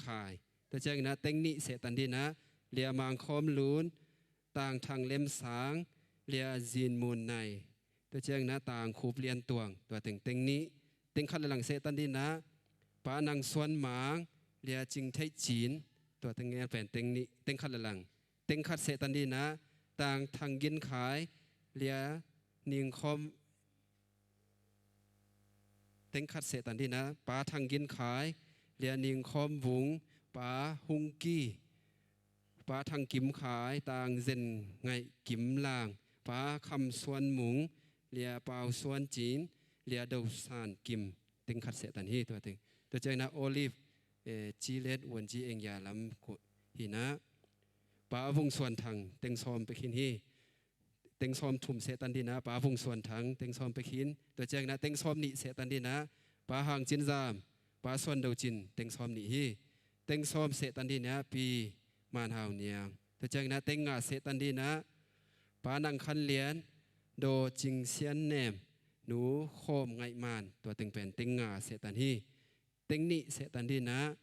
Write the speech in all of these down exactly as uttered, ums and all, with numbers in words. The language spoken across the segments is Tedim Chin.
Khai. Tua ciangin ah teng nih sehtan dinah Lia Mang Khawm Lun, Tang Thang Lem Sang, Lia Zin Mun Nai. Tua ciangin ah Tang Khup Lian Tuang, tua teng teng nih. Teng khat le lang sehtan dinah Pa Nang Suan Mang, Lia Cing Theih Cin, tua teng ngelpen teng nih, teng khat le lang. Teng khat sehtan dinah Tang Thang Gin Khai, Lia Ning Khawm, teng khat sehtan dinah Pa Thang Gin Khai, Lia Ning Khawm Vung, Pa Hung Ki, Pa Thang Kim Khai, Tang Zen Ngaih Kim Lang, Pa Kham Suan Mung, Lia Pau Suan Cin, Lia Do San Kim, teng khat sehtan hi tua teng. Tua ciangin ah Olive, eh, Ci Let Wuan Ci Eng Ya Lam Kut hinah Pa Vung Suan Thang, teng sawm pek khin hi. Teng sawm thum sehtan dinah Pa Vung Suan Thang, teng sawm pek khin. Tua ciangin ah teng sawm nih sehtan dinah Pa Hang Cin Zam, Pa Suan Do Cin, teng sawm nih hi. Teng sawm sehtan dinah Pi Man Hau Niang. Tua ciangin ah teng nga sehtan dinah Pa Nang Khan Lian, Do Cing Sian Nem, Nu Khawm Ngaih Man, tua teng pen teng nga sehtan hi. Teng nih sehtan dinah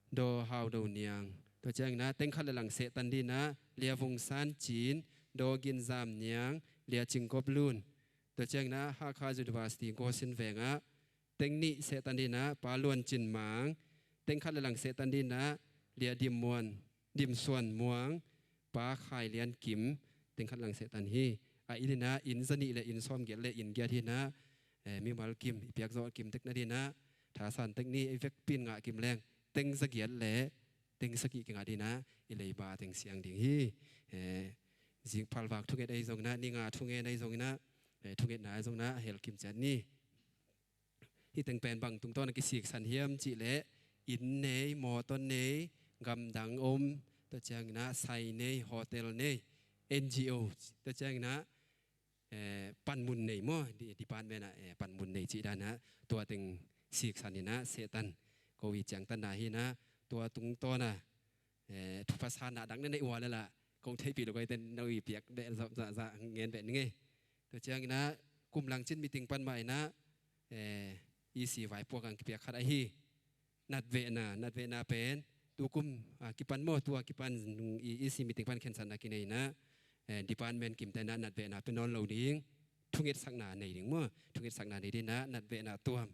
Do Hau Do Niang. Tua ciangin ah teng khat le lang sehtan dinah Lia Vung San Cin, Do Gin Zam Niang, Lia Cing Kop Lun. Tua ciangin ah Hakha University Gawsin Veng ah teng nih sehtan dinah Pa Luan Cin Mang. Teng khat le lang sehtan dinah Lia Dim Muan, Dim Suan Muang, Pa Khai Lian Kim, teng khat lang sehtan hi. A inn inah inn za nih le inn sawm giat le inn giat hinah, eh, mimal kim, i piak zawh kim tek nadinah thasan tek ni, i vekpi in ngah kim leng teng za giat le teng sagih kingah dinah i leiba teng siang ding hi. Eh, zing phalvak thunget ahi zonginah, ni nga thungen ahi zonginah, eh, thungetna ahi zonginah a hel kim ciat ni. Hih teng pen bang tungtawn a kisiksan hiam cih leh inn nei, mawtaw nei, gamdang om, tua cianginah sai nei, hotel nei, N G O, tua cianginah, eh, panmun nei maw, di-, department ah, eh, panmun nei cih danah tua teng siksan inah sehtan ko i ciangtanna hinah tua tungtawn a, eh, thupha sanna dang na neih ua leh lah kong theihpih lo kei ten no i piak beh zah, zah, zah ngen beh ning ei. Tua cianginah kum lang cin meeting pan mah inah, eh, E C vaipuak ang kipiak khat ahi. Natvehna, natvehna pen tukum, ah, kipan maw, tua kipan nung i, E C meeting pan khensatna kinei inah, eh, department kimte inah natvehna pia nawn lo ding, thungetsakna nei ding maw, thungetsakna nei dinah, natvehna tuam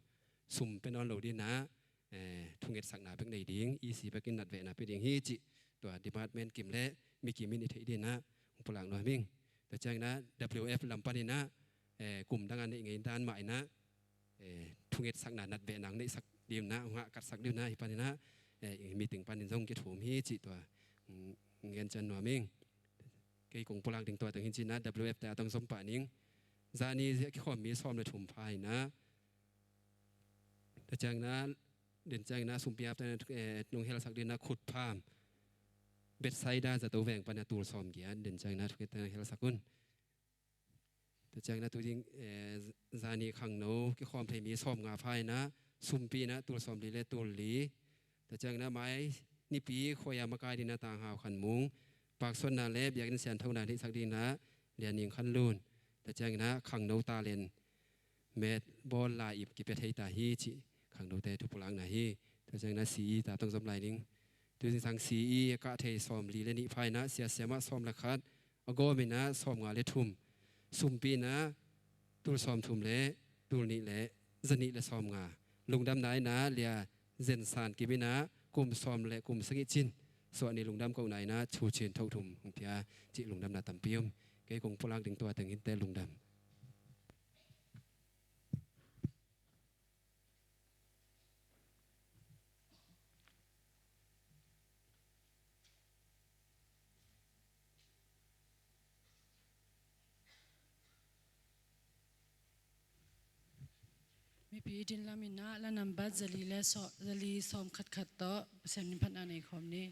sum pia nawn lo dinah, eh, thungetsakna bek nei ding, E C bekin natvehna pia ding hi cih tua department kim le mi kim in i theih dinah hong pulak nuam ing. Tua cianginah W F lam paninah, eh, kum dangah neih ngei dan mah inah, eh, thungetsakna natvehna hong neihsak ding inah, hong hahkatsak ding inah, hih paninah, eh, meeting panin zong kithum hi cih tua, mm, ngen cian nuam ing. Kei kong pulak ding tua teng hi cinah W F te a tong zom pah ning. Zani a kikhawm mi sawm le thum pha inah, tua cianginah, den cianginah sumpi apte, eh, nong helsak dinah Khut Pham, Bethsaida zato veng panah tul sawm giat, den cianginah thukit te nong helsak un. Tua cianginah tu ding, eh, zani khangno kikhawm thei mi sawm nga pha inah sumpi inah tul sawm li le tul li. Tua cianginah mai Nipi khuai a makai dinah Tang Hau Khan Mung, paksuanna le biakinn sianthona neihsak dinah Lian Ning Khan Lun. Tua cianginah khangno talent met bawl lai ip kipia thei ta hi cih khangnote thu pulakna hi. Tua cianginah C E ta tong zom lai ning. Tu zingsang C E a kah thei sawm li le nih pha inah sia siamah sawm le khat, a gawm inah sawm nga le thum, sumpi inah tul sawm thum le tul nih le za nih le sawm nga. Lungdamna inah Lia Zen San Kim inah kum sawm le kum sagih cin suah ni lungdam kohna inah chu cin thoh thum hong pia cih lungdamna tampi om. Kei kong pulak ding tua teng hinte, lungdam. Mipi din lam inah la nambat zali le saw-, zali sawm khatkhat tawh Pasian min phatna nei khawm ni.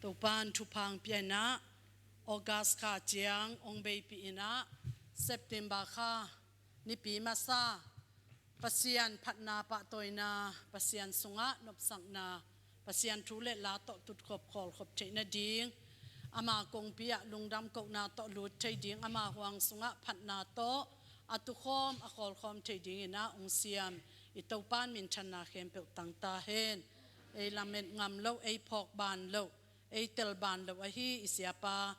Topan thupha hong pia in ah, August kha ciang hong beipih in ah, September kha nipi masa, Pasian phatna pahtawina, Pasian sungah nopsakna, Pasian thu le la tawh tutkhop khawlkhop theih nading, ama kongpi ah lungdam kohna tawh lut thei ding, ama huang sungah phatna tawh a tukhawm a khawlkhawm thei dingin ah hong siam i Topan minthanna khempeuh tang ta hen. Ei lamet ngam loh, ei phawk ban loh, ei tel ban loh ahi i siapa,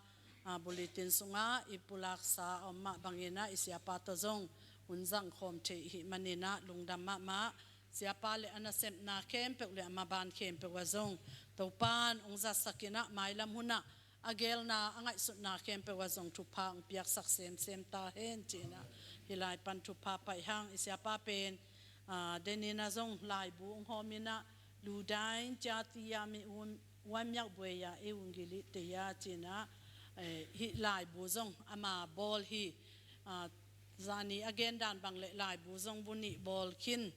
a, bulletin sungah i pulaksa a om mah bangin ah i siapa tawh zong hun zangkhawm thei i hih manin ah lungdam mahmah. Siapa le a nasepna khempeuh le a maban khempeuh ah zong Topan hong zatsak in ah, mailam hun ah a geelna a ngaihsutna khempeuh ah zong thupha hong piaksak semsem ta hen ci-in ah, hih lai pan thupha pai hang. I siapa pen, a, denin ah zong laibu hong hawm in ah, Ludain cia tia mi um wamiak bueya e ungili teya ci-in ah, eh, hih laibu zong ama bawl hi. Ah, zani a gendan bang le laibu zong bu nih bawl khin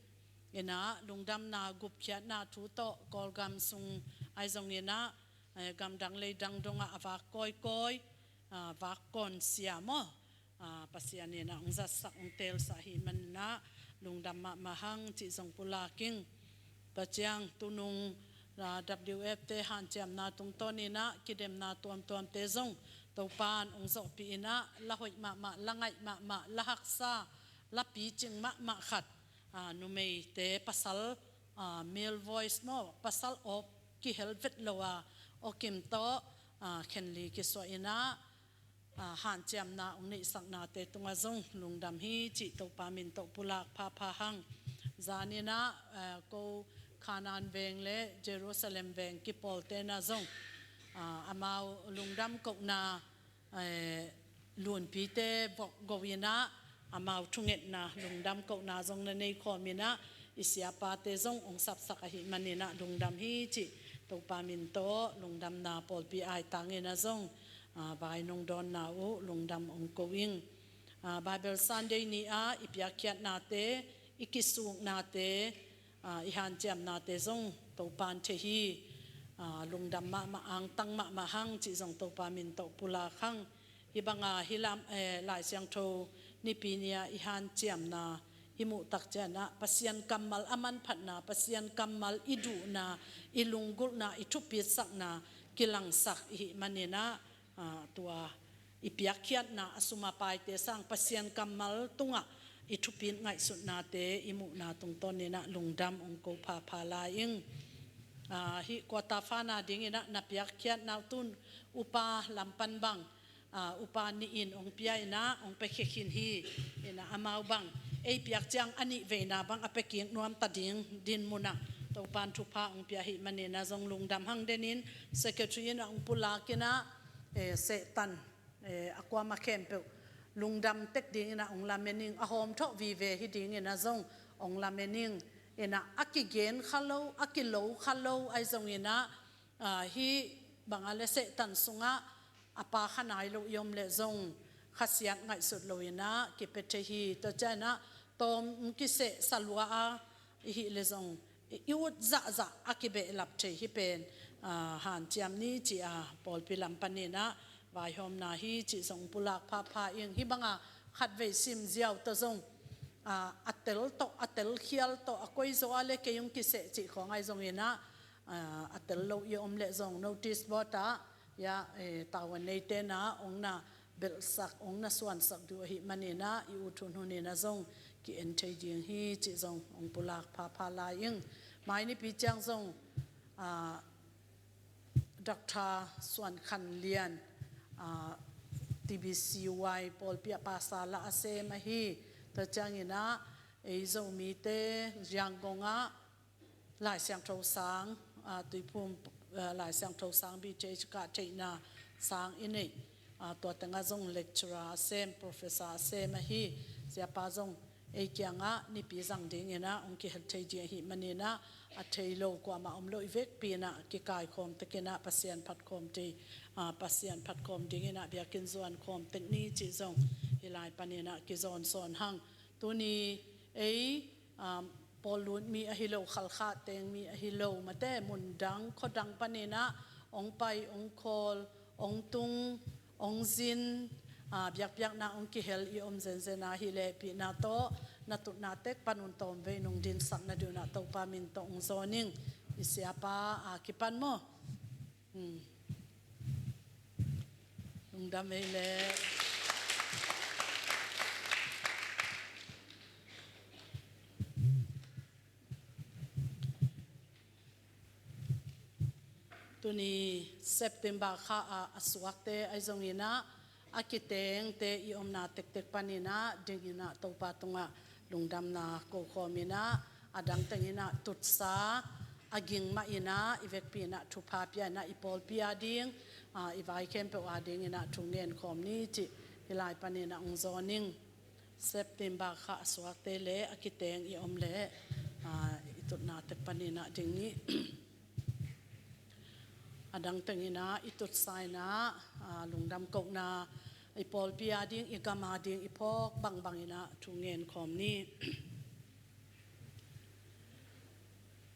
in ah, lungdamna gupkhiatna thu tawh Kawlgam sung ahi zongin ah, eh, gamdang leidang dongah a vak kawikawi, ah, vak kawnsia maw, ah, Pasian in ah hong zatsak, hong teelsak ahih manin ah lungdam mahmah hang cih zong pulak ing. Tua ciang tunung, ah, W F te hanciamna tungtawnin ah kidemna tuamtuamte zong Topan hong zawhpih in ah, la hoih mahmah, la ngaih mahmah, la haksa, la picing mahmah khat, ah, numeite pasal, ah, male voice maw, pasal awk kihel vet lo a, awkim tawh, ah, khenli kisuah in ah, ah, hanciamna hong neihsaknate tungah zong lungdam hi cih Topa min tawh pulak phapha hang. Zanin ah, ah, ko Khanaan veng le Jerusalem veng kipawlte'n ah zong, ah, amau lungdam kohna, eh, lunpite vok go in ah, amau thungetna lungdam kohna zong na nei khawm in ah, i siapate zong hong sapsak ahih manin ah lungdam hi cih Topa min tawh lungdamna pawlpi aitangin ah zong, ah, vai nong dawnna uh lungdam hong ko ing. Ah, Bible Sunday ni-ah i piakkhiatnate, i kisuknate, ah, i hanciamnate zong Topan thei hi. Ah, lungdam mahmah, angtang mahmah hang cih zong Topa min tawh pulak hang. Hih banga hih lam, eh, Lai Siangtho nipi ni-a i hanciamna i muh tak ciangin ah, Pasian kammal a manphatna, Pasian kammal i duhna, i lunggulhna, i thupitsakna kilangsak i hih manin ah, ah, tua i piakkhiatna a sum a paite sang Pasian kammal tungah i thupit ngaihsutnate i muhna tungtawnin ah lungdam hong ko phapha lai ing. Ah, hih quarter final dingin ah na piakkhiatna uh tun upa lam pan bang, ah, upa nih in hong pia in ah hong pia khin hi. In ah amau bang ei piak ciang a nih veina bang a pia kik nuam ta ding dinmun ah Topan thupha hong pia ahih manin ah zong lungdam hang. Denin secretary in ah hong pulak in ah, eh, Satan, eh, a kuamah khempeuh lungdam tek dingin ah hong lamen ing, a hawmthawh vive hi dingin ah zong hong lamen ing. In ah a kigen kha lo, a kilo kha lo ahi zongin ah, ah, hih banga le Satan sungah a pa kha nai lo i om leh zong khasiat ngaihsut lo in ah kipia thei hi. Tua ciangin ah tawm kiseh sa lua a i hih leh zong i, i ut zahzah a kibehlap thei hi pen, ah, hanciam ni ci-a pawlpi lam panin ah vaihawmna hi cih zong pulak phapha ing. Hih banga khatvei sim ziau tawh zong, ah, a tel tawh, a telkhial tawh, a koizaw a le kei hong kiseh cih khawng ahi zongin ah, ah, a tel lo i om leh zong notice board ah, ya, eh, tavuan neite'n ah hong na belhsak, hong na suansak duh ahih manin ah i ut hunhun in ah zong ki-en thei ding hi cih zong hong pulak phapha lai ing. Mai nipi ciang zong, ah, Doctor Suan Khan Lian, ah, T B C Y pawlpi ah pastor la a sem ahi. Tua ciangin ah ei Zomite Yangon ah Lai Siangtho sang, ah, Tuiphum, ah, Lai Siangtho sang B Th kah theihna sang i neih, ah, tua tengah zong lecturer a sem, professor a sem ahi. Siapa zong ei kiangah nipi zang dingin ah hong kihel thei ding ahih manin ah, a thei lo kuamah om lo i vekpi in ah kikaikhawm tek in ah Pasian phatkhawm thei, ah, Pasian phatkhawm dingin ah biakinn zuankhawm tek ni cih zong hih lai panin ah kizawnsawn hang. Tuni ei, um, Pawl lut mi ahi lo, Khalkha teng mi ahi lo, mate mundang khuadang panin ah hong pai, hong khawl, hong tung, hong zin, aa, biakpiakna hong kihel i om zenzen a, hih leh hehpihna tawh na tutna tek panun tawmvei nong dinsak nading un ah Topa min tawh hong zawn ing. I siapa a kipan maw? Hmm. Lungdam ei leh. Tuni September kha ah a suakte ahi zongin ah, a kitengte i omna tektek panin ah dingin ah Topa tungah lungdamna ko khawmin ah, a dang tengin ah tutsa a ging mah in ah i vekpi in ah thupha pia in ah i pawlpi a ding, aa, i vai khempeuh a dingin ah thu ngen khawm ni cih hih lai panin ah hong zawn ing. September kha a suakte leh a kiteng i om leh, aa, i tutna tek panin ah ding ni. A dang tengin ah i tutsa in ah, aa, lungdam kohna i pawlpi a ding, i gam a ding i phawk bangbang in ah thu ngen khawm ni.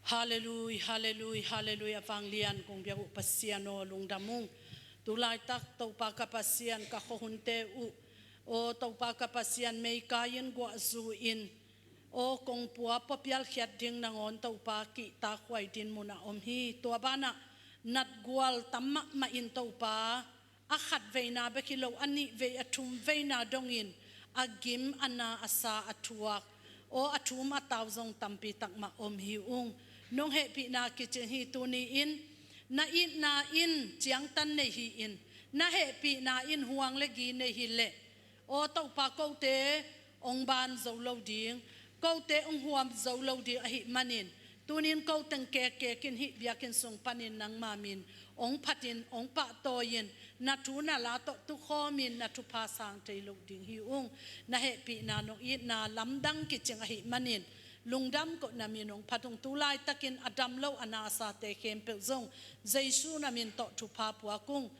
Hallelujah, hallelujah, hallelujah. A vanglian kong biak uh Pasian aw, lungdam ung. Tu laitak Topa ka Pasian, ka khuahunte uh, aw Topa ka Pasian, meikai in guahzu in, aw kongpua puapial khiat ding nangawn Topa kihtakhuai din mun ah om hi. Tua banah natgual tam mahmah in Topa, a khat veina bek hi lo, a nih vei, a thum veina dongin a gim, a na, a sa, a thuak, aw a thum a tau zong tampi tak mah om hi ung. Nong hehpihna kicing hi. Tuni in na itna in ciangtan nei hi-in, na hehpihna in huang le gi nei hi leh, aw Topa, kote hong ban zo lo ding, kote hong huam zo lo ding ahih manin, tunin ko teng kekkek in hih biakinn sung panin nangma min hong phatin, hong pahtawi-in, na thu na la tawh tukhawmin na thupha sang thei loh ding hi ung. Na hehpihna, nong itna lamdang kicing ahih manin lungdam ko, na min hong phat ung. Tu laitakin a dam lo a nasate khempeuh zong Jesu na min tawh thupha puak ung.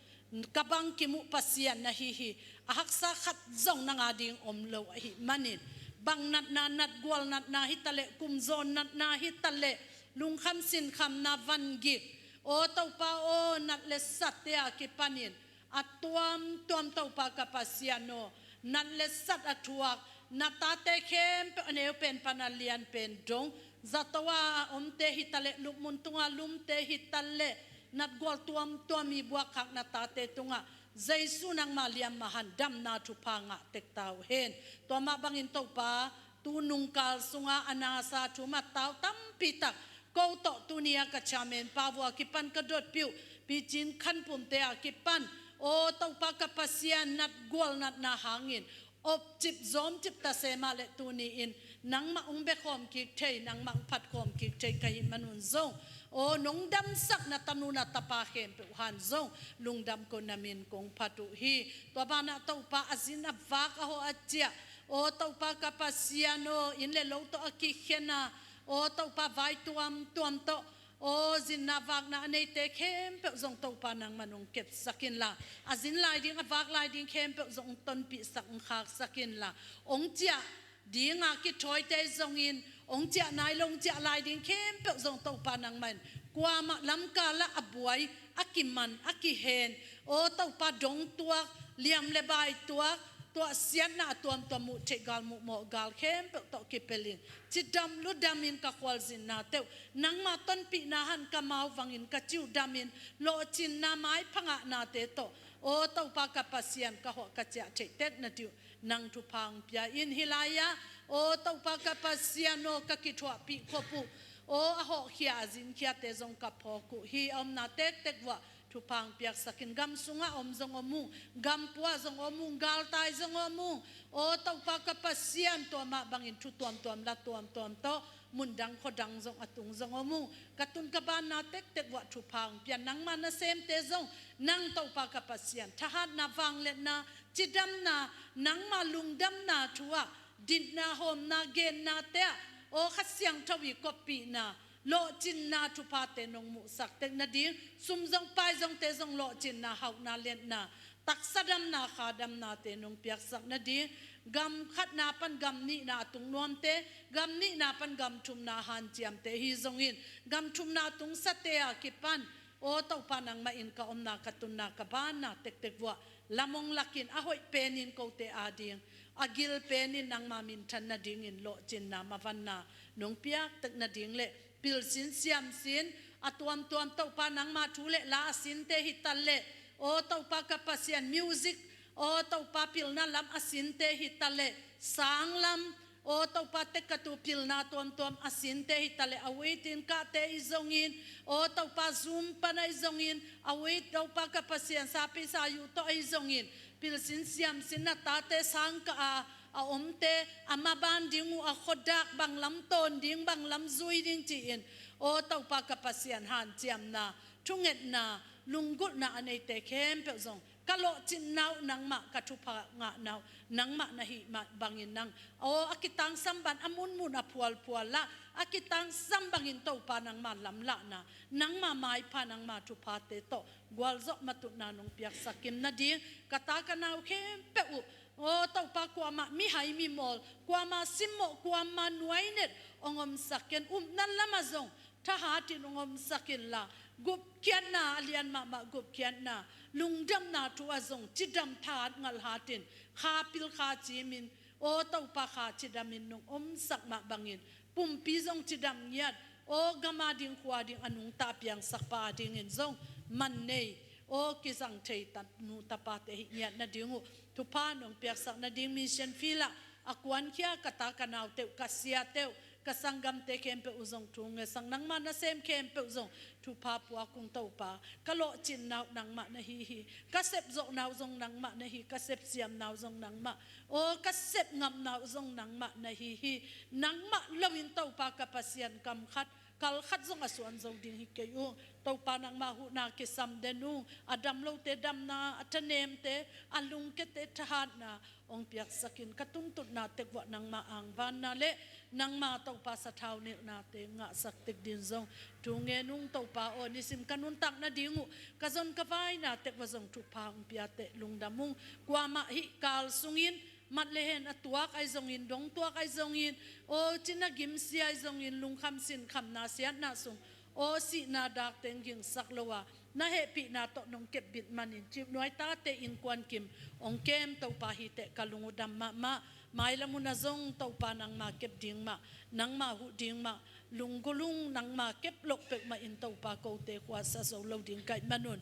Ka bang kim uh Pasian na hi hi. A haksa khat zong nang a ding om lo ahih manin, bang natna, natgual natna hi taleh, kumzawn natna hi taleh, lungkham sinkhamna, vangik, aw Topa aw, nat le satte a kipanin a tuamtuam Topa ka Pasian aw, nat le sat a thuak na tate khempeuh, a neu pen pan a lian pen dong, zato a omte hi taleh, lupmun tunga lumte hi taleh, natgual tuamtuam i buakkhak na tate tungah Jesu nangma liamma han damna thupha ngah tek ta uh hen. Tua mah bangin Topa, tu nungkal sunga a nasa thum a tau tampi tak ko tawh tuni a ka chairman pa vua kipan ka dotpih uh Pi Cin Khan Pum te a kipan, aw Topa ka Pasian, natgual natna hangin opcip zawmcip ta se mah leh, tuni in nangmah hong bekhawm kik thei, nangmah hong phatkhawm kik thei ka hih manun zong, aw nong damsak na tanu na tapa khempeuh han zong lungdam ko, na min kong phat uh hi. Tua banah Topa, a zin a vak a hawh a ciah, aw Topa ka Pasian aw, inn le lo tawh a kikhen a, aw Topa, vai tuamtuam tawh, aw zinna vakna a neite khempeuh zong Topa nangman hong kepsak inla, a zin lai ding, a vak lai ding khempeuh zong hong tonpihsak, hong khaksak inla, hong ciah dinga kithawite zongin, hong ciah nai lo hong ciah lai ding khempeuh zong Topa nangman kuamah lamkalah a buai, a kiman, a kihen, aw Topa, dong tuak, liam le bai tuak, tuahsiatna a tuamtuam muh theih gal, muh mawh gal khempeuh tawh kipelin cidam ludamin ka khualzinna teuh nangma tonpihna han, ka mau vangin ka ciuh damin, lawhcinna, maipha ngahnate tawh, aw Topa ka Pasian, ka hawh ka ciah theih tek nading uh nang thupha hong pia in. Hih lai-ah, aw Topa ka Pasian aw, ka kithuahpih khop uh, aw a hawhkhia a zinkhiate zong ka phawk uh hi. A omna tektek vuah thupha hong piaksak in. Gam sungah om zong om ung, gam puah zong om ung, galtai zong om ung, aw Topa ka Pasian, tua mah bangin thu tuamtuam, la tuamtuam tawh mundang khuadang zong a tung zong om ung. Ka tun ka banna tektek vuah thupha hong pia in. Nangma nasemte zong nang Topa ka Pasian, thahatna, vangliatna, cidamna, nangma lungdamna thu-ah, ditna, hawmna, gennate ah, aw Kha Siangtho i koppihna, lawhcinna thuphate nong muhsak tek nading, sum zong pai zongte zong lawhcinna, hauhna, liatna, taksa damna, kha damnate nong piaksak nading, gam khatna pan gam nihna a tung nuamte, gam nihna pan gam thumna hanciamte, ahi zongin gam thumna a tungsate a kipan, Aw Topa, nangmah in ka omna, ka tunna, ka banna tektek vuah lam hong lakin, a hoih penin kote ading, a gil penin nangma minthan nadingin lawhcinna mavanna nong piak tek nading le pilsin siamsin a tuamtuam Topa, nangma thu le la a sinte hi ta le, aw Topa ka Pasian, music, aw Topa pilna lam a sinte hi ta le, sang lam, aw Topa tekatu pilna tuamtuam a sinte hi ta le, a waiting kahte hi zongin, aw Topa Zoom pana hi zongin, a wait Topa ka Pasian, sapi sayu tawh hi zongin, pilsin siamsin a tate sangkah a a omte a maban ding uh, a khuadak bang lam tawn ding, bang lam zui ding ci-in, aw Topa ka Pasian, hanciamna, thungetna, lunggulhna a neite khempeuh zong ka lawhcinna uh nangmah, ka thupha ngahna uh nangmah na hih mah bangin nang, aw a kitangsam bang a munmun a phualphual lah, a kitangsam bangin Topa nangma lamlahna, nangma maipha, nangma thuphate tawh gualzawh matutna nong piaksak kim nading, ka ta ka nau khempeuh uh, aw Topa, kuamah mihai mimawl, kuamah simmawh, kuamah nuainet hong omsak ken, upna lamah zong thahatin hong omsak inla, gupkhiatna a lian mahmah gupkhiatna, lungdamna thu ah zong cidam thahat ngalhatin, kha pil kha cimin, aw Topa, kha cidamin nong omsak mah bangin, pumpi zong cidam ngiat, aw gam ading khua ding a nungta piangsakpa dingin zong man nei, aw kizang thei ta nu tapate hih ngiat nading uh thupha nong piaksak nading, mission field ah a kuankhia ka ta ka naute uh, ka siate uh, ka sanggamte khempeuh uh zong thu ngetsak, nangma nasem khempeuh zong thupha puak ung Topa. Ka lawhcinna uh nangmah na hi hi, ka sepzawhna uh zong nangmah na hi, ka sepsiamna uh zong nangmah, aw ka sepngamna uh zong nangmah na hi hi. Nangmah loin Topa ka Pasian, kam khat kal khat zong a suan zo ding hi kei uh. Topa nangma huhna kisam den ung, a dam lote damna, a thanemte, a lungkiate thahatna hong piaksakin, ka tuntutna tek vuah nangma angvanna le nangma Topa sathau nilhnate ngahsak tek din zong thu ngen ung Topa aw. Nisim ka nuntak nading uh, ka zon ka vaina tek vuah zong thupha hong piate lungdam ung. Kuamah hih kal sungin mat le hen a tuak ahi zongin, dong tuak ahi zongin, aw cina gimsia ahi zongin, lungkham sinkhamna siatna sung, aw sihna dak teng gingsak lo a, na hehpihna tawh nong kepbit manin, cih nuai tate innkuan kim hong kem Topa hi teh ka lung uh dam mahmah. Mailam hun ah zong Topa nangma kep ding mah, nangma huh ding mah, lunggulh ung, nangma kep loh peuhmah in Topa kote khuasa zo lo ding ka hih manun,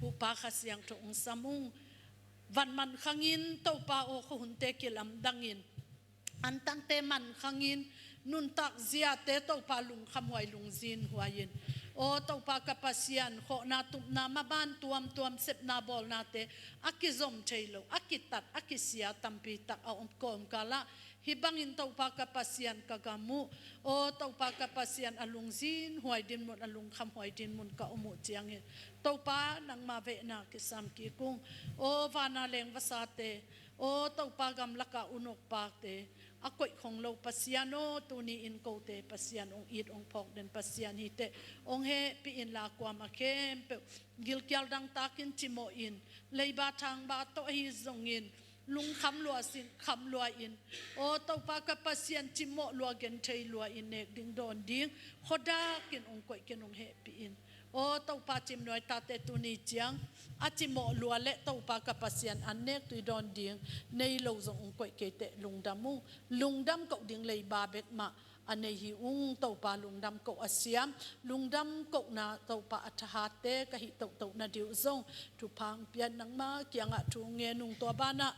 huhpa Kha Siangtho hong sam ung. Van man khangin Topa aw, khuahunte kilamdangin, antangte man khangin, nuntak ziate Topa lungkhamhuai, lungzinhuai in, aw Topa ka Pasian, khawhna tupna maban tuamtuam, sepna bawlnate a kizom thei lo, a kitat, a kisia tampi tak a om kawmkal ah, hih bangin Topa ka Pasian, ka gam uh, aw Topa ka Pasian, a lungzinhuai dinmun, a lungkhamhuai dinmun ka om uh ciangin, Topa nangma vehna kisam kik ung. Aw vana leng vasate, aw Topa gamlaka unok pakte, a koih khong lo Pasian aw, tuni in kote Pasian hong it hong phawk den Pasian hi teh, hong hehpih inla, kuamah khempeuh gilkial dangtakin cimawh in, leiba thangba tawh ahi zongin, lungkham lua, sinkham lua in, aw Topa ka Pasian, cimawh lua, genthei lua in nek ding dawn ding khuadakin hong koih ken, hong hehpih in. Aw Topa, cimnuai tate tuni ciang a cimawh lua le Topa ka Pasian, an nek tui dawn ding nei lo zong hong koih kei teh lungdam ung. Lungdam koh ding leiba bek mah a nei hi ung Topa, lungdam koh a siam, lungdam kohna Topa a thahatte ka hih tohtoh nading uh zong thupha hong pia in, nangma kiangah thu ngen ung. Tua banah,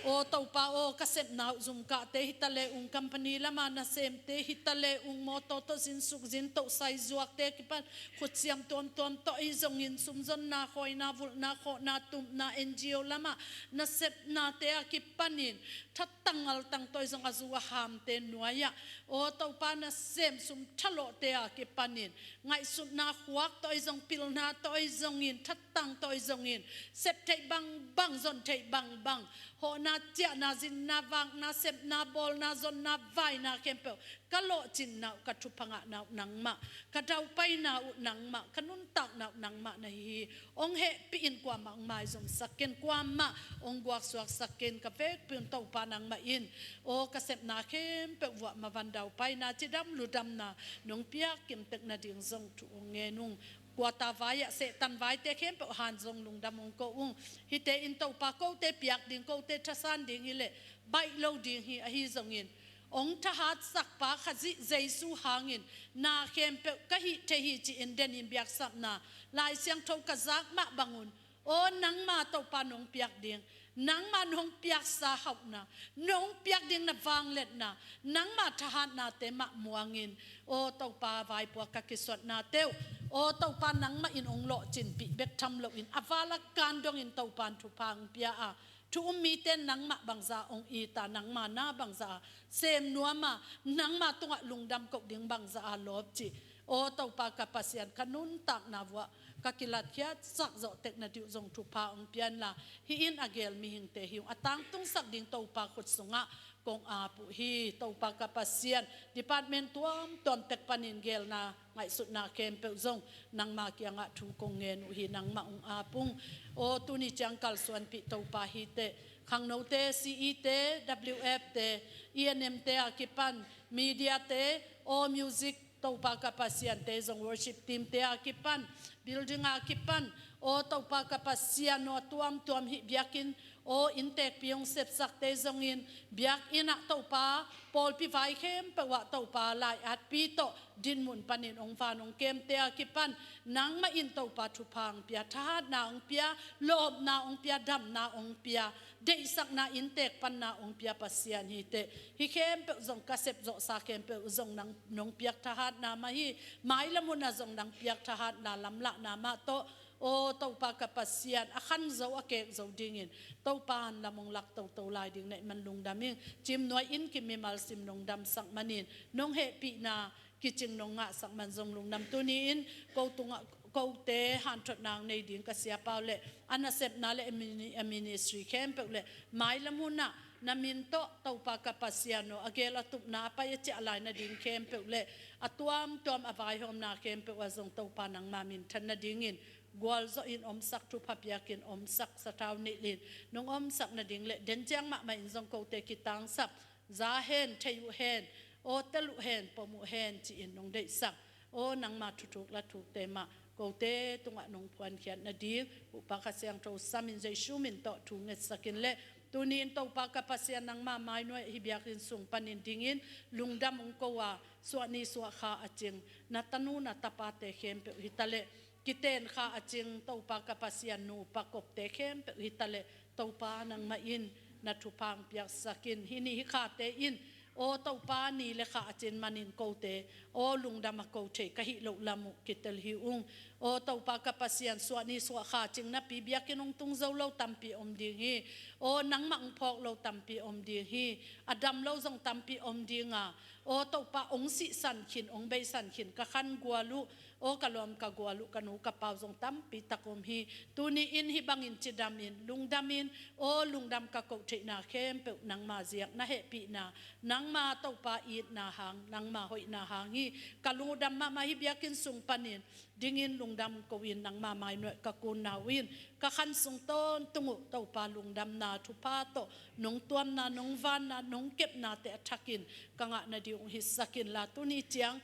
aw Topa aw, ka sepna uh zumkahte hi ta le ung, company lama nasemte hi ta le ung, mawtaw tawh zinsuk zintoh, saizuakte kipan, khutsiam tuamtuam tawh ahi zongin, sumzonna, khawina, vulhna, khawhna, tupna, N G O lama nasepnate a kipanin, thatang ngaltang tawh ahi zong, a zu a hamte nuai-ah, aw Topa nasem sum thalawhte a kipanin, ngaihsutna khuak tawh ahi zong, pilna tawh ahi zongin, thatang tawh ahi zongin, sep theih bangbang, zon theih bangbang, hawhna, ciahna, zinna, vakna, sepna, bawlna, zonna, vaina khempeuh ka lawhcinna uh, ka thupha ngahna uh nangmah, ka daupaina uh nangmah, ka nuntakna uh nangmah na hi hi. Hong hehpih in, kuamah hong maizumsak ken, kuamah hong guaksuaksak ken, ka vekpi un Topa nangmah in, aw ka sepna khempeuh vuah mavan daupaina, cidam ludamna nong piak kimtek nading zong thu hong ngen ung. kuata vai ah Satan vaite khempeuh han zong lungdam hong ko ung. Hihte in Topa kote piak ding, kote thasan ding hileh baih lo ding hi. Ahi zongin hong thahatsakpa Khazih Jesu hangin na khempeuh ka hih thei hi ci-in denin biaksapna Lai Siangtho ka zak mah bangun, aw nangma Topa nong piak ding, nangma nong piaksa hauhna, nong piak ding na vangliatna, nangma thahatnate mah muangin, aw Topa vaipuak ka kisuatnate uh, aw Topa nangmah in hong lawhcinpih bek tham loin a vala kan dongin Topa in thupha hong pia a, thu um mite nangmah bangza hong ita, nangma na bangza a sem nuama, nangma tungah lungdam koh ding bangza a lawp cih, aw Topa ka Pasian, ka nuntakna vuah ka kilatkhiatsak zawh tek nading uh zong thupha hong pia inla, hih in a geel mihingte hi ung, a tangtungsak ding Topa khut sungah kong ap uh hi. Topa ka Pasian, department tuamtuam tek panin geelna ngaihsutna khempeuh zong nangma kiangah thu kong ngen uh hi, nangmah hong ap ung. Aw tuni ciang kalsuanpih Topa hihte, khangnote, C E te, W F te, E N M te a kipan, media te, aw music, Topa ka Pasian, te zong worship team te a kipan, building a kipan, aw Topa ka Pasian, aw tuamtuam hih biakinn, aw inntekpi hong sepsakte zongin biakinn ah Topa, pawlpi vai khempeuh ah Topa lai-atpi tawh dinmun panin hong van hong kemte a kipan, nangmah in Topa thupha hong pia, thahatna hong pia, lawpna hong pia, damna hong pia, deihsakna inntek panna hong pia Pasian hihte, hih khempeuh zong ka sepzawhsa khempeuh zong nang nong piak thahatna mah hi. Mailam hun ah zong nang piak thahatna lamlahna mah tawh, aw Topa ka Pasian, a khan zo a kek zo dingin Topa hanlam hong lak toto lai ding na hih man lungdam ing. Cimnuai Inn Kim mimal sim nong damsak manin, nong hehpihna kicing nong ngahsak man zong lungdam. Tuni in ko tungah kote hanthotna hong nei ding ka siapa uh le a nasepna le a mini-, a ministry khempeuh le mailam hun ah na min tawh Topa ka Pasian aw, a geel a tupna a pai a ciah lai nading khempeuh le a tuamtuam a vaihawmna khempeuh ah zong Topa nangma minthan nadingin gualzawhin omsak, thupha piakin omsak, sathau nilhin nong omsak nading le den ciang mahmah in zong kote kitangsap, za hen, thei uh hen, aw tel uh hen, pom uh hen ci-in nong deihsak, aw nangma thuthuk la thukte mah kote tungah nong phuankhiat nading Pupa Kha Siangtho samin Jesu min tawh thu ngetsakin le tuni in Topa ka Pasian, nangma mainuai hih biakinn sung panin dingin lungdam hong ko a, suahni suahkha a cing na tanu na tapate khempeuh hi ta le, kiten kha a cing Topa ka Pasian, nupa kopte khempeuh hi ta le, Topa nangmah in na thupha hong piaksak in. Hih ni hih khate in, aw Topa, ni le kha a cin manin kote aw lungdam a ko thei ka hih loh lam uh kitel hi ung. Aw Topa ka Pasian, suahni suahkha cing napi biakinn hong tung zo lo tampi om ding hi. Aw nangmah hong phawk lo tampi om ding hi. A dam lo zong tampi om ding a, aw Topa, hong sihsan khin, hong beisan khin ka khan gual uh, aw ka lawm ka gual uh, ka nu ka pa uh zong tampi tak om hi. Tuni in hih bangin cidamin, lungdamin, aw lungdam ka koh theihna khempeuh nangma ziak, na hehpihna, nangma Topa itna hang, nangma hoihna hang hi. Ka lungdam mahmah, hih biakinn sung panin dingin lungdam ko-in nangma mainuai ka kunna uh in, ka khan sung tawntung uh Topa, lungdamna thupha tawh nong tuamna, nong vanna, nong kepnate a thakin ka ngah nading hong hisak inla, tuni ciang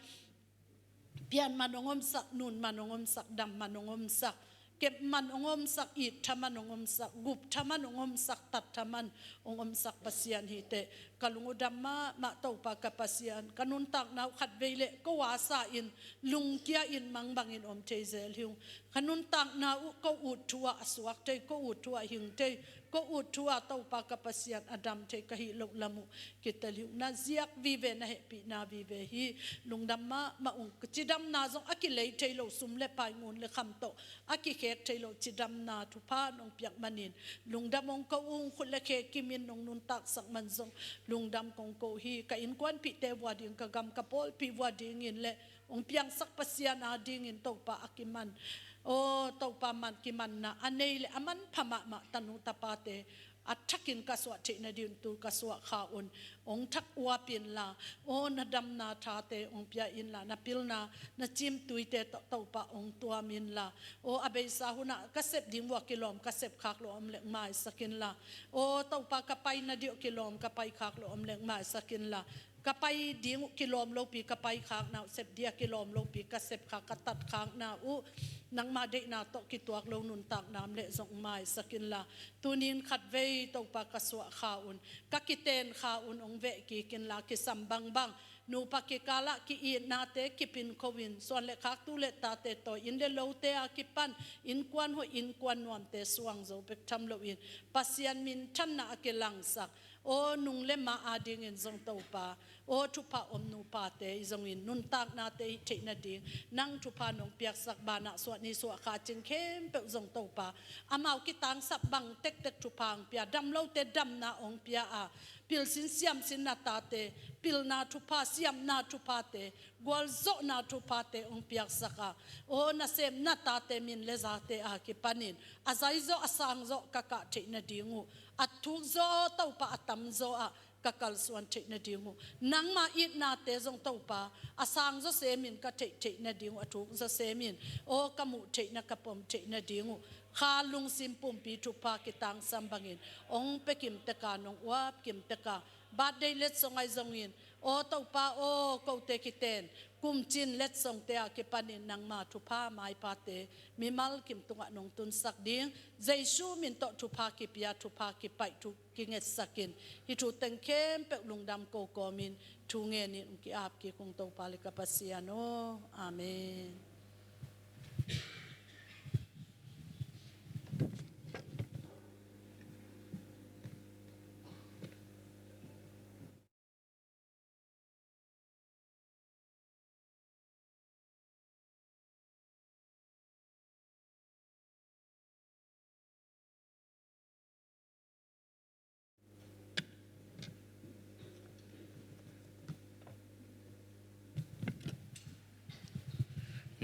pian man hong omsak, nun man hong omsak, dam man hong omsak, kep man hong omsak, it tha man hong omsak, gup tha man hong omsak, tat tha man hong omsak Pasian hi teh. Ka lungdam mahmah Topa ka Pasian, ka nuntakna uh khatvei le ko a sa in, lungkia in, mangbangin om thei zel hi ung. Ka nuntakna uh ko ut thu ah a suak thei, ko ut thu ah hing thei, ko ut thu ah Topa ka Pasian a dam thei ka hih loh lam uh kitel hi ung. Na ziak vive, na hehpihna vive hi. Lungdam mahmah ung. Cidamna zong a kilei thei lo, sum le pai, ngun le kham tawh a kikhek thei lo cidamna thupha nong piak manin lungdam hong ko ung. Khut le khe kimin nong nuntaksak man zong lungdam kong ko hi. Ka innkuanpihte vua ding, ka gam ka pawlpi vua dingin le hong piangsak Pasian a dingin Topa a kiman, aw Topa, man kimanna a nei le a manpha mahmah tanu tapate a thakin ka suah theih nading tu ka suah kha un. Hong thak uap inla, aw na damna thate hong pia inla, na pilna, na cimtuite tawh Topa hong tuam inla, aw a beisa hunah ka sep ding vua kilawm ka sep khak loh om leh maisak inla, aw Topa, ka pai nading uh kilawm ka pai khak loh om leh maisak inla, ka pai ding uh kilawm lopi ka pai khakna uh, sep ding a kilawm lopi ka sep khak, ka tat khakna uh Nangmah deihna tawh kituak lo nuntakna om leh zong maisak inla, tunin khatvei Topa ka suah kha un, ka kiten kha un hong veh kik inla, kisam bangbang nupa kikalah ki-itnate kipin kho in, suan le khak tu le tate tawi, inn le lote a kipan innkuan hoih innkuan nuamte suang zo bek tham loin Pasian minthanna a kilangsak, aw nung le ma adingin zong Topa, aw thupha om nupate i zongin nuntaknate i theih nading, nang thupha nong piaksak, banah suah ni suah kha cing khempeuh zong Topa, amau kitangsap bang tektek thupha hong pia, dam lote damna hong pia a, pilsin siamsin na tate, pilna thupha, siamna thuphate, gualzawhna thuphate hong piaksak a, aw nasem na tate min le zate a kipanin a zaizawh a sangzawh ka kah theih nading uh, a thukzaw Topa a tamzaw ah ka kalsuan theih nading uh, nangma itnate zong Topa a sangzaw semin ka theih theih nading uh, a thukzaw semin aw ka muh theihna ka pom theih nading uh, kha lungsim pumpi thupha kitangsam bangin hong pia kim teka, nong uap kim teka, birthday letsong ahi zongin, aw Topa aw, kote kiten kumcin letsongte a kipanin nangma thupha maipate mimal kim tungah nong tunsak ding, Jesu min tawh thupha kipia, thupha kipaih thu kingetsakin, hih thu teng khempeuh lungdam ko kawmin thu ngenin hong ki-ap kik ung Topa le ka Pasian aw. Amen.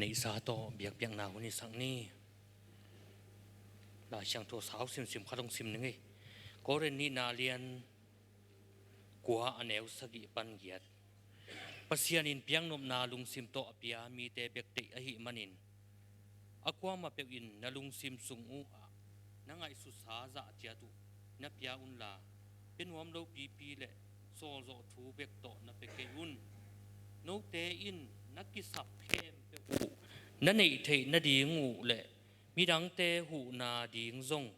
Neihsa tawh biakpiakna hun i sak ni. Lai Siangtho sau simsim khat hong sim ning ei. Korin nihna lian kua a neu sagih pan giat. Pasian in piaknopna lungsim tawh a pia mite bek deih ahih manin, a kuamah peuh in na lungsim sung uh ah na ngaihsutsa zah ciat uh na pia unla, pia nuam lo pipi le sawlzawh thu bek tawh na pia kei un. Note in na kisap khempeuh uh na neih theih nading uh le midangte huhna ding zong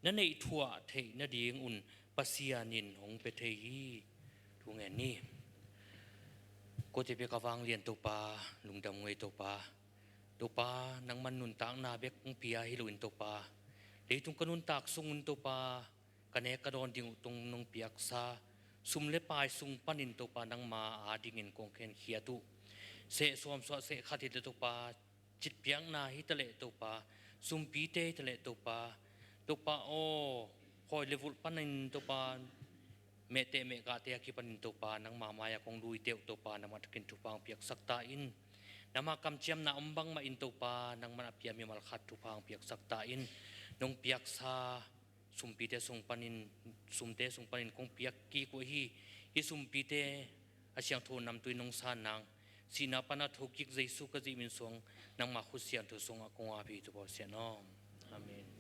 na neih thuah theih nadingun Pasian in hong pia thei hi. Thu ngen ni. Kote bek a vanglian Topa, lungdam ngei Topa. Topa, nangman nuntakna bek hong pia hi loin Topa, leitung ka nuntak sungun Topa, ka nek ka dawn ding uh tong nong piaksa sum le pai sung panin Topa, nangma adingin kong khenkhiat uh. Seh sawm suah seh khat hi le Topa, citpiakna hi taleh Topa, sumpite hi taleh Topa, Topa aw, khawi le vulh panin Topa, mehteh mehkahte a kipanin Topa, nangma mai-ah kong lui teh uh Topa, nangmah thakin thupha hong piaksak ta in. Nangma kamciamna om bangmah in Topa, nangman a pia mimal khat thupha hong piaksak ta in. Nong piaksa sumpite sung panin, sumte sung panin kong piak kik uh ahi. Hih sumpite a siangtho namtui nong san nang, sihna pana thokik Jesu ka zih min suang, nangma khut siangtho sungah kong ap hi Topa Pasian aw. Amen.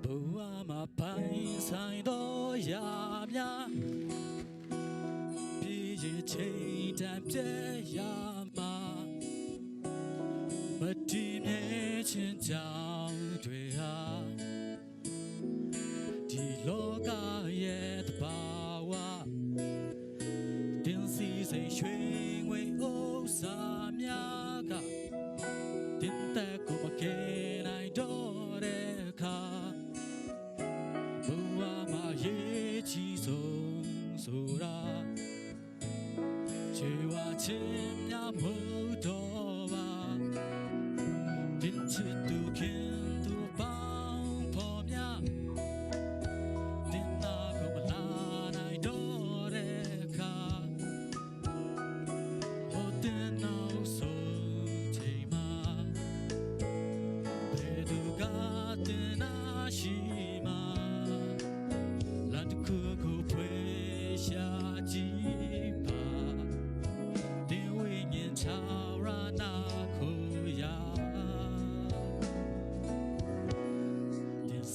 Pua ma pai sai do ya mya, pi ye chei dan pye ya ma, ma ti mye chin jiao dui ya. ဒီလောကရဲ့သဘာဝ တင်စီစိတ်ရွှင်ငွေဥစ္စာများက တင်သက်ကိုမကယ်နိုင်တော့တဲ့အခါ ဘဝမှာအရေးကြီးဆုံးဆိုတာ ကြွေးဝါခြင်းများမဟုတ်တော့ပါ တင်ချစ်သူခင်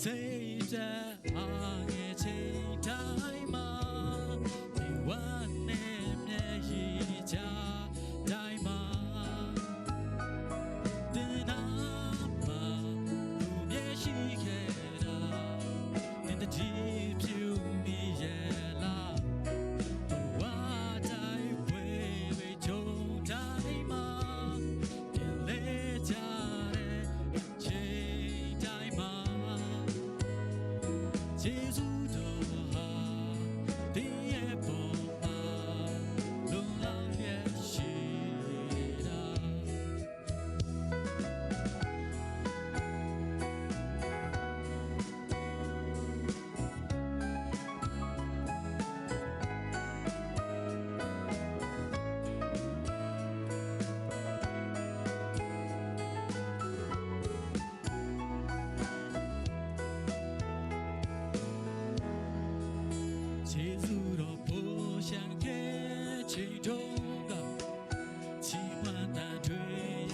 Seita a nge seita ma, ni wan ne mye yi ja dai ma. Dina ma, tu mye shi ke da, ni ta ji piu mi ye la. Wa dai we we jo dai ma, ni le ja re. ချိန်တိုင်းမှာယေရှုတော်ဟာသင်ရဲ့ပေါ်မှာလုံလောက်လျက်ရှိတာ Jesus တော် ဘုရားရှင် ခဲ့ချိန်တုန်းက ချီးမွမ်းသံတွေ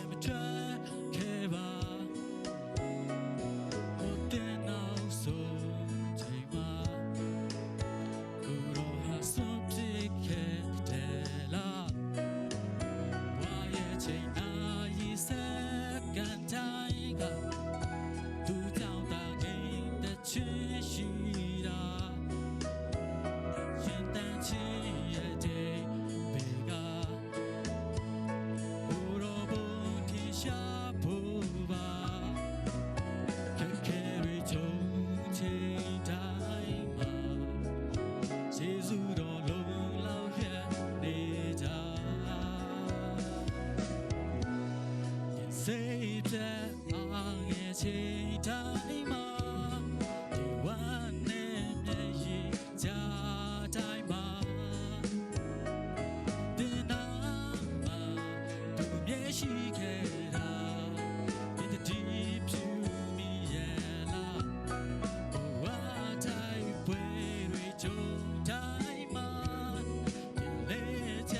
မထွက်ခဲ့ပါ။ ဟိုးတနေ့နောက်ဆုံးချိန်မှာ ကိုယ်တော်ဟာဆုံးဖြတ်ခဲ့တယ်လား။ ဝါရဲ့ချိန်နာရီစက္ကန့်တိုင်းက သူ့ကြောင့်သာငြိမ်သက်ခြင်းရှိတာ။ ရှင်သန်ခြင်းရဲ့အဓိပ္ပာယ်က ကိုယ်တော်ပုံထင်ရှားဖို့ပါ။ ခက်ခဲတွေကြုံချိန်တိုင်းမှာ ယေရှုတော်လုံလောက်လျက်နေတာ။ စိတ်သက်သာငယ်ချိန်တိုင်းမှာ ဒီဝါနဲ့မျက်ရည်ကျတိုင်းမှာ သင်နာမှာ သူမျက်ရှိခဲ့တာ ဒီတတိပြုမိရဲ့လား။ ဘဝတိုက်ပွဲတွေကြုံတိုင်းမှာ လဲကြ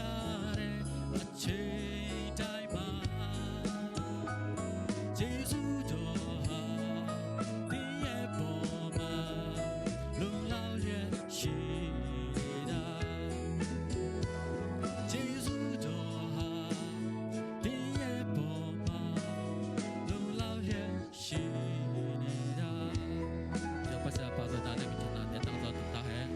တဲ့အချိန်တိုင်းမှာ ယေရှုတော်ဟာသင်ရဲ့ပေါ်မှာ လုံလောက်လျက်ရှိနေတာ။ ယေရှုတော်ဟာသင်ရဲ့ပေါ်မှာ လုံလောက်လျက်ရှိနေတာ။ ကျွန်တော်ပတ်စပ်ပါဆိုတာနဲ့ ကျွန်တော်နဲ့တောင်းဆိုတာဟဲ့။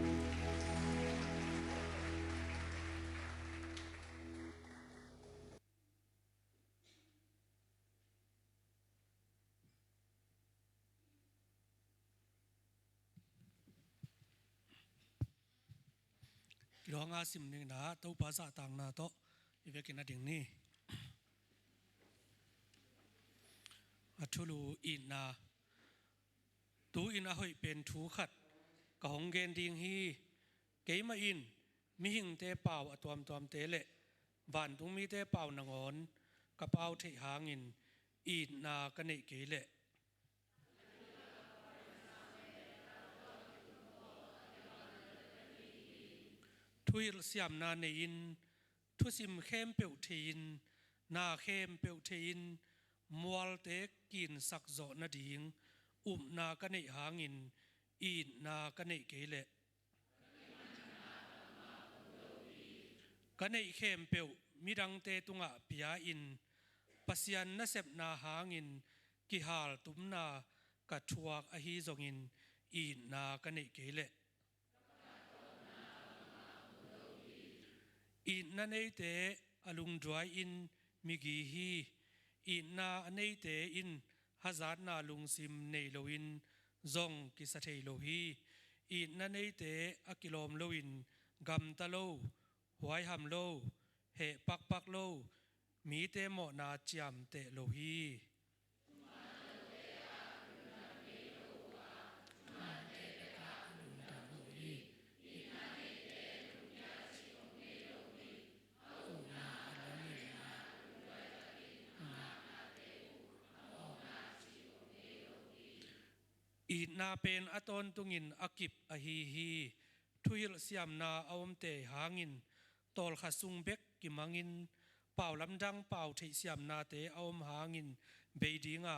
ကီးဒီးငါးဆင့်နင်းနာ တုပ္ပာ်စၢ်တၢင်းနာတော့ အဝဲကနဒင်းနီ အထူလူအီၣ်နာ တူၢ်အီၣ်နာ ဟိုးပဵၢ်ထူခတ် ကဟုံးဂဲၤဒင်းဟံး ကဲမအံၤ မီးဟံၣ်တဲပၢဝ် အတွမ်တွမ်တဲလဲၣ် ဝၢၼ်ႈတုံမီးတဲပၢဝ် နငိုၼ်း ကပၢဝ်ထံးဟၢင်ဢိၣ် အီၣ်နာ ကနံၣ်က့လဲၣ်။ ထူၺ်ႇသၢမ်ၼႃႈၼႆႉဢိၣ် ထူၺ်ႇသၢမ်ၼႃႈၼႆႉဢိၣ် ထူၺ်ႇသၢမ်ၶႅမ်ႉပဵဝ်ႇထႅင်ႈဢိၣ် ၼႃႈၶႅမ်ႉပဵဝ်ႇထႅင်ႈဢိၣ် မွၼ်းတႄႉၵိၼ်သၢၵ်ႈၸေႃႇၼႃႇဒိင်း ဢုပ်ႇၼႃႈၵၼ်ၼႆႉႁၢင်ဢိၣ် ဢီႇၼႃႈၵၼ်ၼႆႉၵႄႈလႄႈ ၵၼ်ၼႆႉၶႅမ်ႉပဵဝ်ႇ မီးတင်းတႄႉတုင်းဢႃႈပျႃးဢိၣ် ပသႅၼ်ၼႃႇသႅပ်ႇၼႃႈႁၢင်ဢိၣ် ၵီႈႁၢၼ်တုမ်ၼႃႈ ၵႃႈထူၵ်ႈဢႁီးၸွင်ႇဢိၣ် ဢီႇၼႃႈၵၼ်ၼႆႉၵႄႈလႄႈ ဢီႇၼႃႈၼႆႉတႄႉ ဢလူင်းတွႆႇဢိၣ် မီးၵီႈႁီး ဢီႇၼႃႈၼႆႉတႄႉဢိၣ် ႁႃႈၸၢတ်ႈၼႃႈလူင်းသိမ်းၼႆႉလူဝ်ႇဢိၣ် ၸွင်ႇၵီႈသထေးလူဝ်ႇႁီး ဢီႇၼႃႈၼႆႉတႄႉ ဢၵိၼ်လူမ်ႇလူဝ်ႇဢိၣ် ၵမ်တလူဝ်ႇ ႁွႆးႁမ်ႇလူဝ်ႇ ႁႄႉပၢၵ်ႇပၢၵ်ႇလူဝ်ႇ မီးတႄႉမေႃႈၼႃႈၸႅမ်ႈတႄႉလူဝ်ႇႁီး ဢီႇၼႃႈပဵၼ်ဢတွၼ်ႈတုင်းဢိၣ် ဢၵိပ်ႈဢႁီးႁီး ထူၺ်ႇသၢမ်ၼႃႈဢဝ်ဢမ်ႇတႄႉႁၢင်ဢိၣ် တေႃႇလၶႃႈသုင်ပႅၵ်ႇၵိၼ်မၢင်ဢိၣ် ပၢဝ်ႇလမ်ႇတၢင်းပၢဝ်ႇထႆႇသၢမ်ၼႃႈတႄႉဢဝ်ဢမ်ႇႁၢင်ဢိၣ် ပႆႇတိင်းဢႃႈ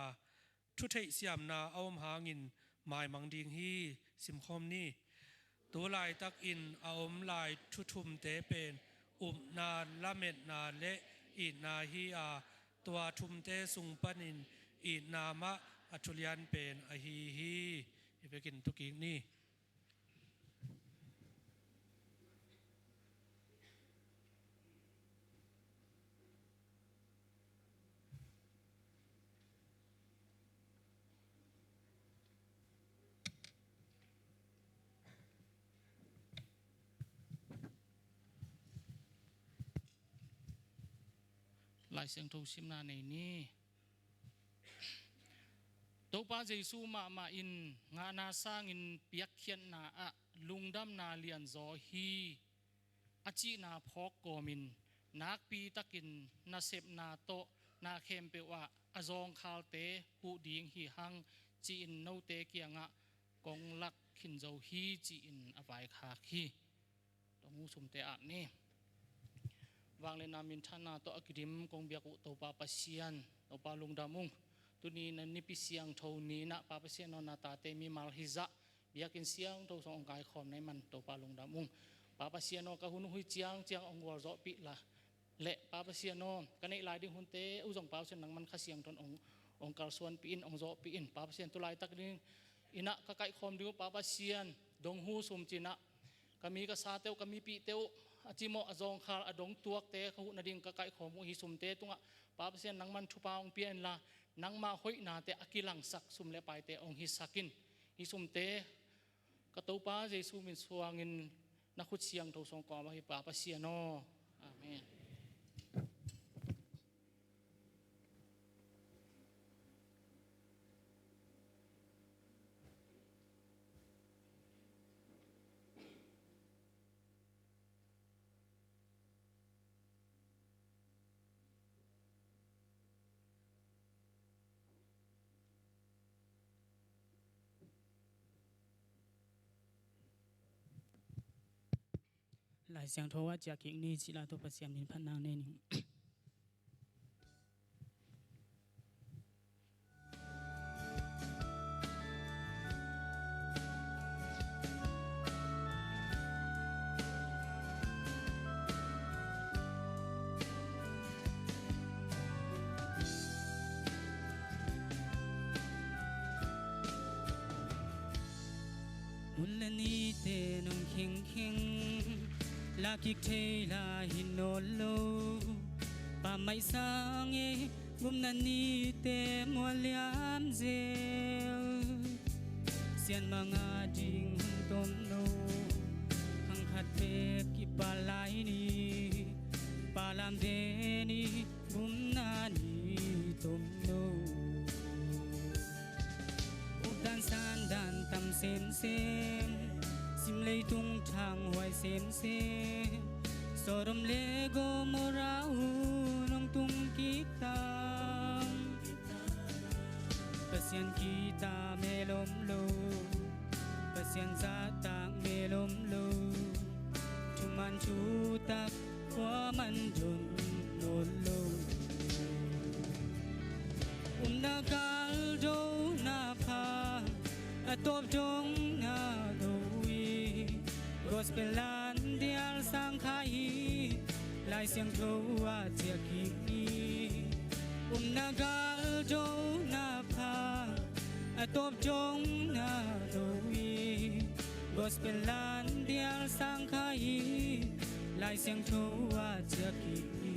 ထူၺ်ႇသၢမ်ၼႃႈဢဝ်ဢမ်ႇႁၢင်ဢိၣ် maimang ding hi. Simkhawm ni. Tu laitakin a om lai thu thumte pen upna, lametna le itna hi a, tua thumte sung panin itna mah a thulian pen ahi hi. Hi vekin tukik ni. Lai Siangtho simna nei ni. Topa Jesu mahmah in ngahna sangin piakkhiatna ah lungdamna lianzaw hi, a cihna phawk kawmin nakpi takin nasepna tawh na khempeuh ah a zawngkhalte huh ding hi hang, ci-in note kiangah kong lak khin zo hi, ci-in a vaikhak hi. Dong uh sumte ak ni. Vangliatna minthanna tawh a kidim kong biak uh Topa Pasian, Topa lungdam ung. Tuni na nipi siangtho ni-in ah Pa Pasian aw, na tate mimal hizah biakinn siangtho sung hong kaikhawm na hih man Topa lungdam ung. Pa Pasian aw, ka hun uh hui ciangciang hong gualzawhpih la. Le Pa Pasian aw, ka neih lai ding hunte uh zong Pa Pasian nangman Kha Siangtho in hong, hong kalsuanpih in, hong zawhpih in. Pa Pasian, tu laitak ding in ah ka kaihkhawm ding uh Pa Pasian, dong uh sum ci-in ah ka mi ka sate uh, ka mipihte uh, a cimawh a zawngkhal a dong tuakte ka huh nading ka kaihkhawm uh hi sumte tungah Pa Pasian nangman thupha hong pia inla, nangma hoihnate a kilangsak sum le paite hong hisak in. Hi sumte ka Topa Jesu min suangin na khut siangtho sung kawm ah hi Pa Pasian aw. Amen. Lai Siangtho a ciah kik ni, cih la tawh Pasian min phatna nei ning. Hun le nite nong khengkheng, lakik thei la hi nawn lo. Pa mai sang e, gupna nite mual liam zel. Sian manga ding hun tom no, khang khat bek kipal lai ni, pa lam ve ni, gupna ni tom no. Updan sandan tam semsem, sim leitung thanghuai semsem, Sodom le Gomorrah uh nong tung kik tam. Pasian kita melom lo, Pasian zahtak melom lo, thuman thutak khuaman don nawn lo. Upna kal do na pha, a tawp dong na do hi. Gospel lan dial sang kha hi, Lai Siangtho a ciah kik hi. Upna kal do na pha, a tawp dong na do hi. Gospel lan dial sang kha hi, Lai Siangtho a ciah kik hi.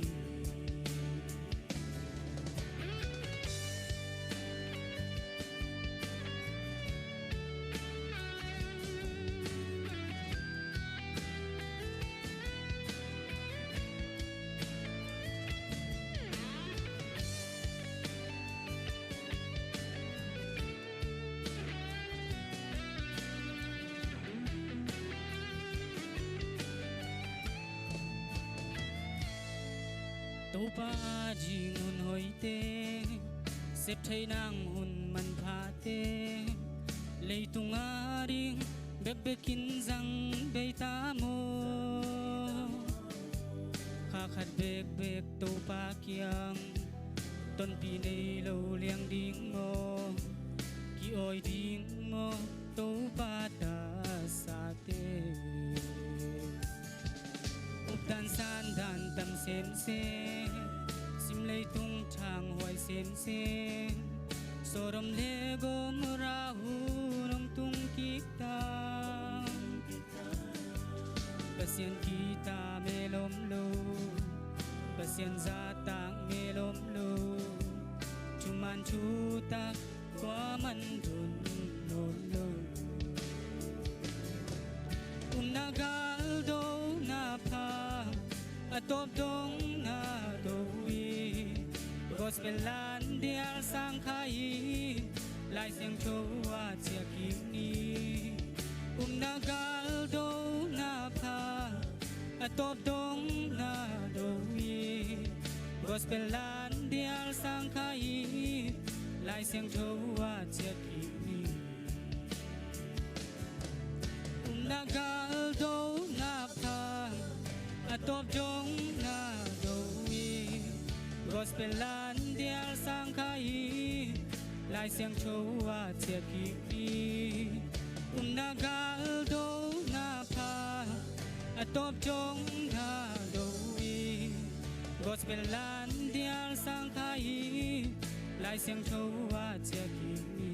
Topa ding hun hoihte, sep theih nang hun manphate, leitung a ding bekbekin zang bei ta maw? Kha khat bekbek Topa kiang, tonpih nei lo liang ding maw? Ki-awi ding maw? Sodom le Gomorrah hun hong tung kik ta. Pasian kihta mel om lo, Pasian zahtak mel om lo, thuman thutak kuaman don nawn lo. Upna gal dona pha, a tawp dongna do hi. Gospel landial sang kha hi, Lai Siangtho a ciah kik ni. Upna gal dona pha, a tawp dongna do hi. Gospel landial sang kha hi, Lai Siangtho a ciah kik ni. Upna gal dona pha, a tawp dongna do hi. Gospel landial sang kha hi, Lai Siangtho a ciah kik ni. Upna gal dona pha, a tawp dongna do hi. Gospel landial sang kha hi, Lai Siangtho a ciah kik ni.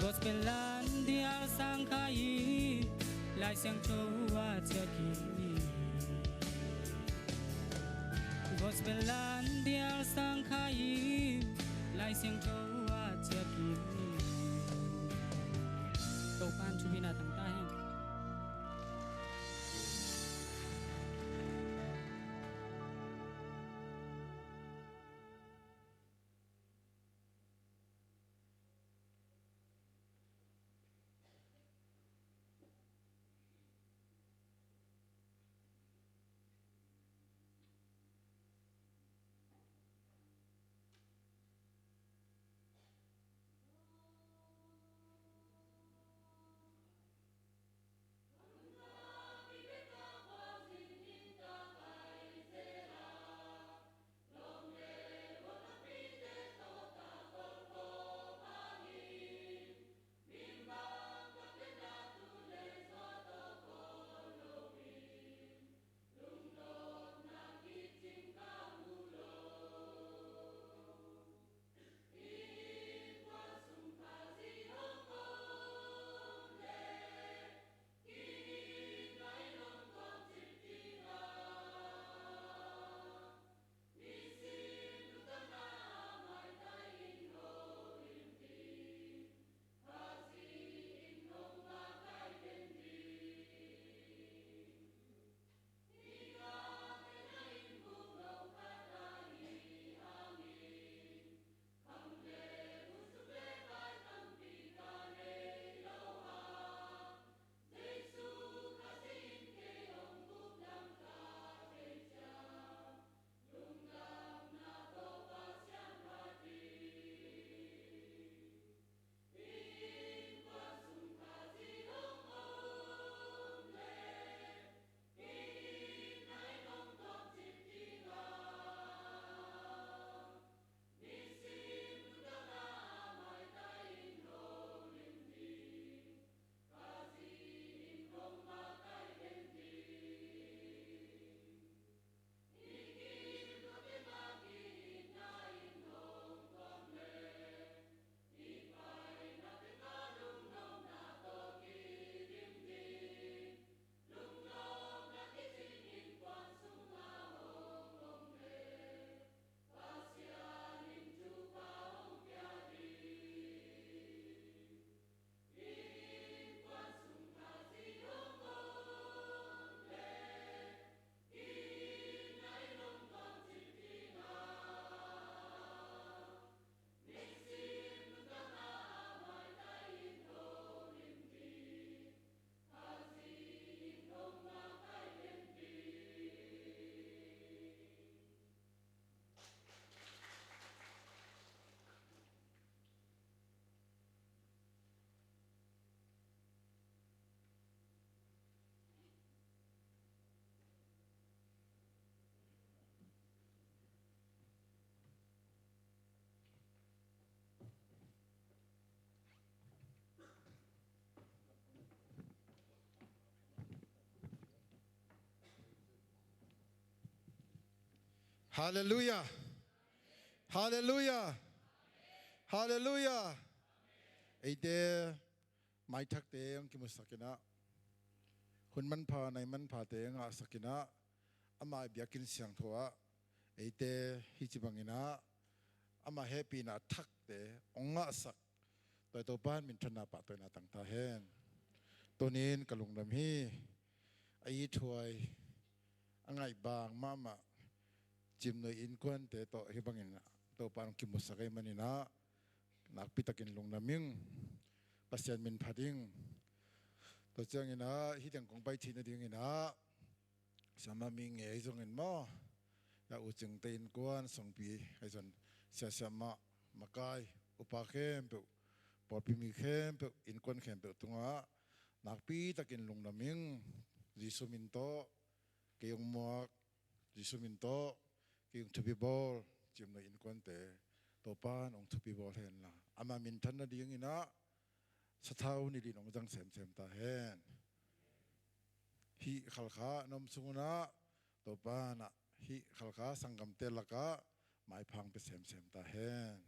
Gospel landial sang kha hi, Lai Siangtho a ciah kik ni. Gospel landial sang kha hi, Lai Siangtho a ciah kik ni. Topa'n thupina tang ta hen. Halleluiah. Halleluiah. Halleluiah. Eite maithakte hong kimusak in ah, hun manpha nai manphate ngahsak in ah, ama biakinn siangtho ah eite hih ci bangin ah ama hehpihna thakte hong ngahsak, tua Topa in minthanna pahtawina tang ta hen. Tuni-in ka lungdam hi. A ithuai, a ngaihbang mahmah Cimnuih innkuante tawh hih bangin Topa in hong kimusak ahih manin ah nakpi takin lungdam ing. Pasian min phat ing. Tua ciangin ah hih teng kong pai theih nadingin ah siamah mi ngei zongin maw, ya U Cingte innkuan, Songpi ahi zong, sia siamah, makai, upa khempeuh, pawlpi mi khempeuh, innkuan khempeuh tungah nakpi takin lungdam ing. Jesu min tawh kei hong muak, Jesu min tawh kei hong thupi bawl, Cimnuih innkuante Topa in hong thupi bawl hen la, ama minthan nadingin ah sathau nilh in hong zang semsem ta hen. Hih Khalkha na om sung un ah Topa in ah hih Khalkha sanggamte lakah maipha hong pia semsem ta hen.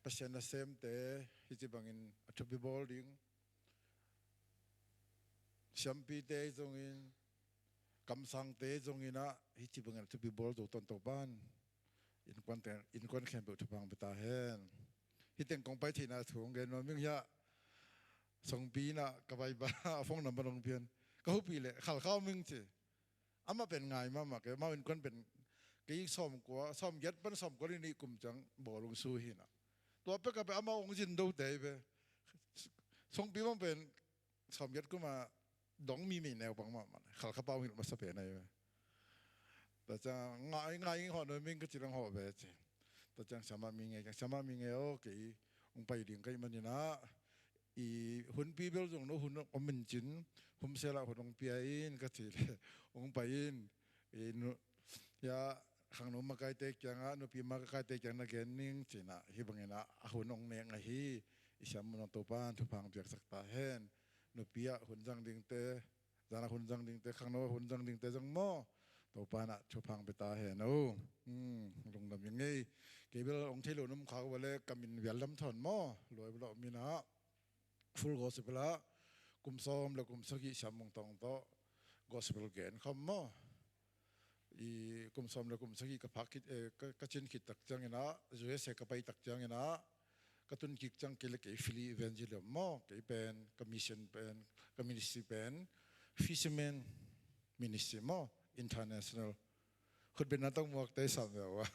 Pasian nasemte hih ci bangin a thupi bawl ding, siampite zongin, kamsangte zongin ah hih ci bangin a thupi bawl zo tawntung pan, innkuan teng, innkuan khempeuh thupha hong pia ta hen. Hih teng kong pai theihna thu hong gen nuam ing. Hiah Songpi in ah ka bai ba a phone number hong pian. Ka hopih leh Khalkha om ing ci. Amah pen ngai mahmah kei, amau innkuan pen kei sawmkua, sawmgiat pan sawmkua le nih kum ciang bawlung sui hi in ah. Tua pek a pen amau hong zin dote hi ve. Songpi bang pen sawmgiat kum a dong mi mei neu bang mahmah, Khalkha pau hilh masa pen ahi ve. Tua ciang ngai, ngai ing, hawh nuam ing ka ci leng hawh ve ci. Tua ciang siamah mi ngei, siamah mi ngei aw, kei hong pai ding ka hih manin ah, i hunpi bel zong no hun om in cin, hun sel ah hun hong pia in ka cih leh hong pai in. I nu, ya, khangno makaite kiangah, nupi makaite kiang na gen ning ci in ah, hih bangin ah a hun hong nek ngei hi. I siam mun ah Topa in thupha hong piaksak ta hen. Nupi ah hun zang dingte, zan ah hun zang dingte, khangno ah hun zang dingte zong maw, Topa in ah thupha hong pia ta hen aw. Hmm, lungdam ing ei. Kei bel hong thei lo na om kha uh a leh ka min Vial Lam Thawn maw, Luai bel ah om in ah, Full Gospel ah kum sawm le kum sagih siam mung tawng tawh gospel gen khawm maw. I kum sawm le kum sagih ka phak khit, eh, ka, ka cin khit tak ciangin ah, U S A ka pai tak ciangin ah, ka tun kik ciang kei le kei Philly Evangelism maw, kei pen ka mission pen, ka ministry pen Fisherman Ministry maw, international. Khutbetna tawh muakte sam ve ua.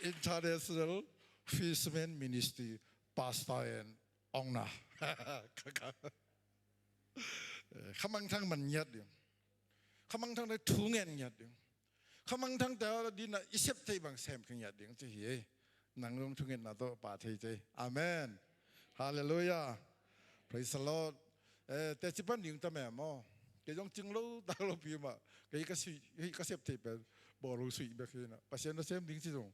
International Fisherman Ministry Pastor and Owner. Khamangthang man ngiat ding. Khamangthang te thu ngen ngiat ding. Khamangthangte a dingin ah i sep theih bang sem kha ngiat ding ci hi. Nang zong thungetna tawh pa thei ci. Amen. Halleluiah. Praise the Lord. Eh, teci pan ding ta meh maw. Kei zong cing lo tak lo pi mah. Kei ka si, ka sep theih pen bawlung suih bek hi in ah, Pasian nasem ding ci zong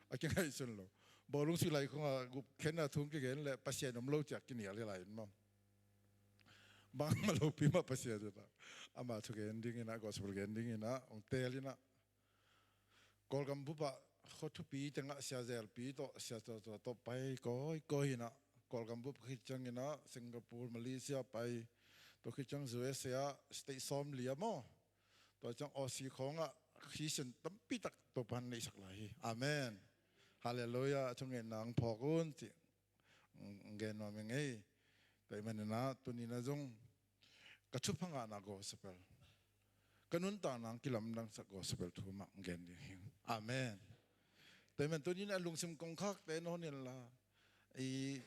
a kingaihsun lo. Bawlung suih lai khong ah gupkhiatna thu kigen leh Pasian om lo ci a kinial hi lai in maw. Bangmah lopi mah Pasian in ah, ama thu gen dingin ah, gospel gen dingin ah hong teel in ah, Kawlgam bup ah khua thupi tengah sia zelpi tawh, sia tawh, tawh, tawh pai kawikawi in ah, Kawlgam bup khit ciangin ah Singapore, Malaysia pai, tua khit ciang U S A ah state sawmli ah maw, tua ciang Aussie khawng ah Christian tampi tak Topa in neihsak lai hi. Amen. Halleluiah. A thungetna hong phawk un ci. Gen nuam ing ei. Tua ahih manin ah tuni in ah zong ka thupha ngahna gospel, ka nuntakna hong kilamdangsak gospel thu mah gen ding hi. Amen. Tua ahih manin tuni in ah lungsim kongkhakte na hon in la, i,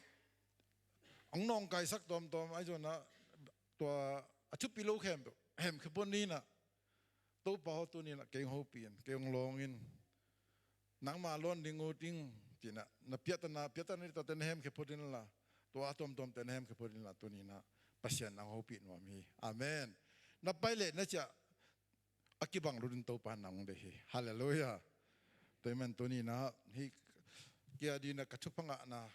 hong nawngkaisak tawmtawm ahi zongin ah, tua a thupi lo khempeuh hemkhia phot ni in ah, Topa aw, tuni in ah kei hong hopih in, kei hong lawng in, nangma lawn ding ut ing ci in ah, na piahtana, piahtana ding tuate na hemkhia phot in la, tua a tuamtuamte na hemkhia phot in la, tuni in ah Pasian in hong hopih nuam hi. Amen. Na pai leh na ciah a kibang lut in Topa in hong deih hi. Halleluiah. Tua ahih manin tuni in ah hih kei a dingin ah ka thupha ngahna,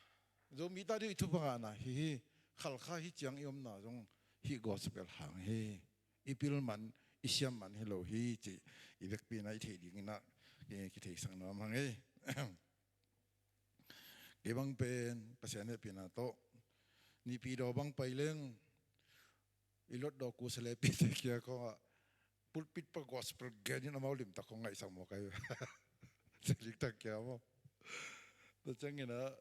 Zomite a dingin i thupha ngahna hi hi. Khalkha hih ciang i omna zong hih gospel hang hi. I pil man, i siam man hi lo hi cih i vekpi-in ah i theih dingin ah kitheisak nuam hang ei. Kei bang pen Pasian hehpihna tawh Nipi daw bang pai leng i lot daw kusa le pite kia khawngah pulpit pan gospel genin amau limtak khawng ngaihsak mawk ahi. Seliktak kia maw? Tua ciangin ah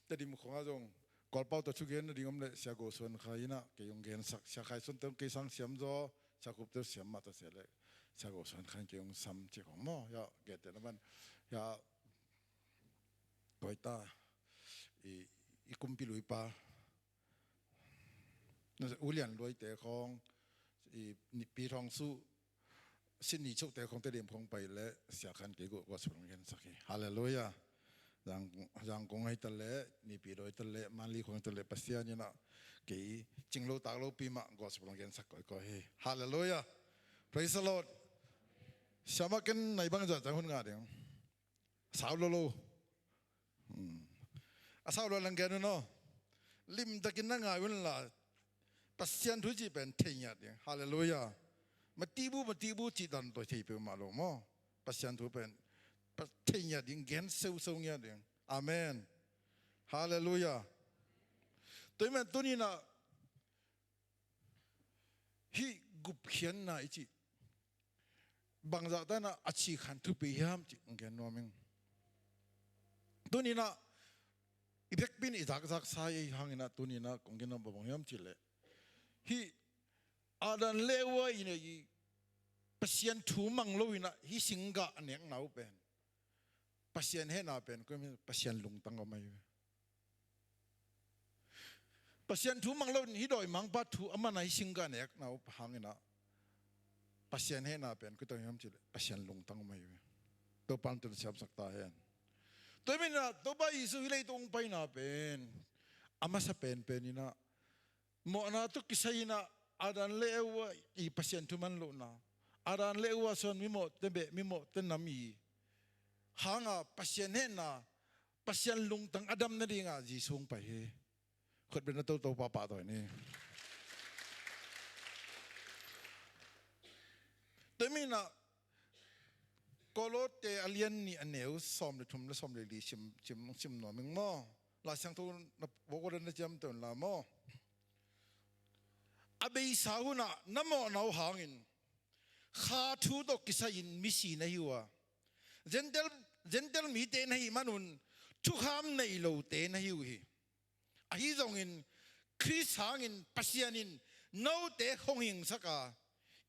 Tedim khawngah zong Kawlpau tawh thugen nading om leh Sia Go Suan Khai in ah kei hong gensak, Sia Khai Suan te hong kei sang siam zaw, Sia Khup te siam mah ta se leh Sia Go Suan Khai in kei hong sam ci khawng maw? Ya, gete na man ya. Koi ta i, i kumpi luipa Ulian luaite khawng, i Nipi Thawng Suh, Sini Chuk te khawng Tedim khawng pai leh Sia Khan kei guh gospel hong gensak hi. Halleluiah. Zang, Zangkong hi ta leh, Nipi daw hi ta leh, Manli khawng hi ta leh Pasian in ah kei cing lo tak lopi mah gospel hong gensak kawikawi hi. Halleluiah. Praise the Lord. Siamah ken nai bang zah ciang hun ngah ding. Sau lo lo. Hmm. A sau lo lang gen un aw. Limtakin na ngai unla Pasian thu cih pen thei ngiat ding. Halleluiah. Matibu, matibu cih dan tawh thei peuhmah lo maw? Pasian thu pen pa-, thei ngiat ding, gen seuseu ngiat ding. Amen. Halleluiah. Tua hi man tuni-in ah hih gupkhiatna i cih bangzah ta in ah a cikhan thupi hiam cih hong gen nuam ing. Tuni-in ah i vekpi-in i zakzaksa i hangin ah tuni-in ah kong gen nuam bang hiam cih leh hih Adam le Eva in ah i Pasian thu mang lo-in ah hih singgah a nekna uh pen Pasian hehna pen koi, Pasian lungtang om ahi ve. Pasian thu mang lo-in hih dawimangpa thu a man a hih singgah nekna uh hangin ah Pasian hehna pen koi tawh hiam cih leh Pasian lungtang om ahi ve. Topa'n telsiamsak ta hen. Tua hi man in ah Topa Jesuh hih leitung hong paina pen a masa penpen in ah mawhna tawh kisai in ah Adam le Eva i Pasian thu man lohna, Adam le Eva suan mimawhte beh, mimawhte nam i hanga Pasian hehna, Pasian lungtang a dam nadinga Jesuh hong pai hi. Khutbetna toto pahpah tawi ni. Tua hi man in ah Kolose a lian nih a neu sawm le thum le sawm le li sim, sim, sim nuam ing maw? Lai Siangtho na vok uh na ciamteh unla maw? A beisa hunah na mawhna uh hangin kha thu tawh kisai-in misi na hi uh a, Gentile, Gentile mite na hih manun thukham nei lote na hi uh hi. Ahi zongin Khrist hangin Pasian in note hong hingsak a,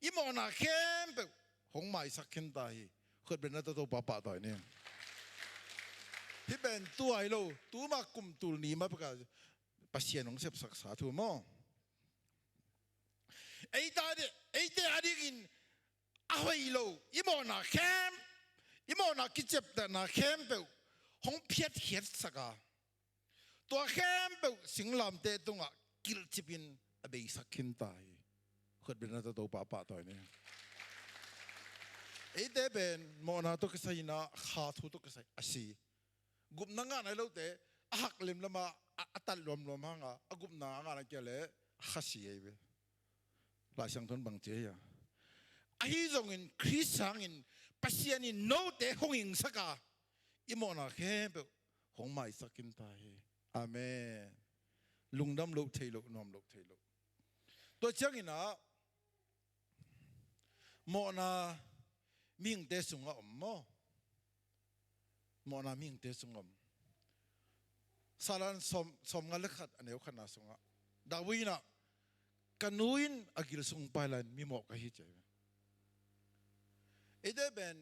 i mawhna khempeuh hong maisak khin ta hi. Khutbetna toto pahpah tawi ni. Hih pen tua hi lo, tuma kum tul ni ma peka Pasian hong sepsaksa thu maw? Eite a di-, eite a dingin a hoih lo i mawhna khempeuh, i mawhna kiciaptehna khempeuh hong phiatkhiatsak a, tua khempeuh singlamteh tungah kilhcipin a beisak khin ta hi. Khutbetna toto pahpah tawi ni. Eite pen mawhna tawh kisai-in ah kha thu tawh kisai a si. Gupna ngah nai lote a hak lemlama a, a tat luamluam hanga a gupna a ngah na kia leh a kha si ahi ve. Lai Siangtho in bang ci ahi a? Ahi zongin Khrist hangin Pasian in note hong hingsak a, i mawhna khempeuh hong maisak khin ta hi. Amen. Lungdam loh thei loh, nuam loh thei loh. Tua ciangin ah mawhna mihingte sungah om maw? Mawhna mihingte sungah om. Salan sawm, sawmnga le khat a neu khatna sungah David in ah, ka nu in a gil sung pailai-in mimawh ka hi ci ahi ve. Eite pen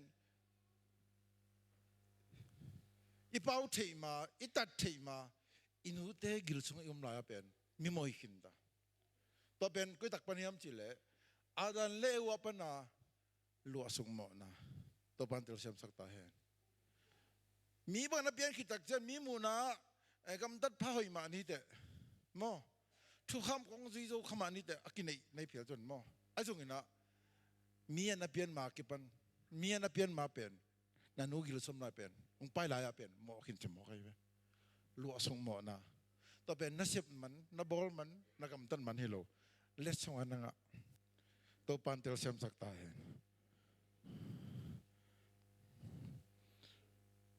i pau theih ma, i tat theih ma, i nute gil sungah i om lai-a pen mimawh hi khin ta. Tua pen koi tak pan hiam cih leh Adam le Eva pana luahsuk mawhna. Topa'n telsiamsak ta hen. Mi bang na pian khit tak ciang mi muhna, eh, gamtat pha hoih mah ni teh maw? Thukham kong zui zo kha mah ni teh a kineih na hi phial cun maw? Ahi zongin ah mi a na pian ma kipan, mi a na pian ma pen na nu gil sung lai pen, hong pai lai-a pen mawh khin ci mawk ahi ve. Luahsuk mawhna. Tua pen na sep man, na bawl man, na gamtat man hi lo. Letsong a na ngah. Topan telsiamsak ta hen.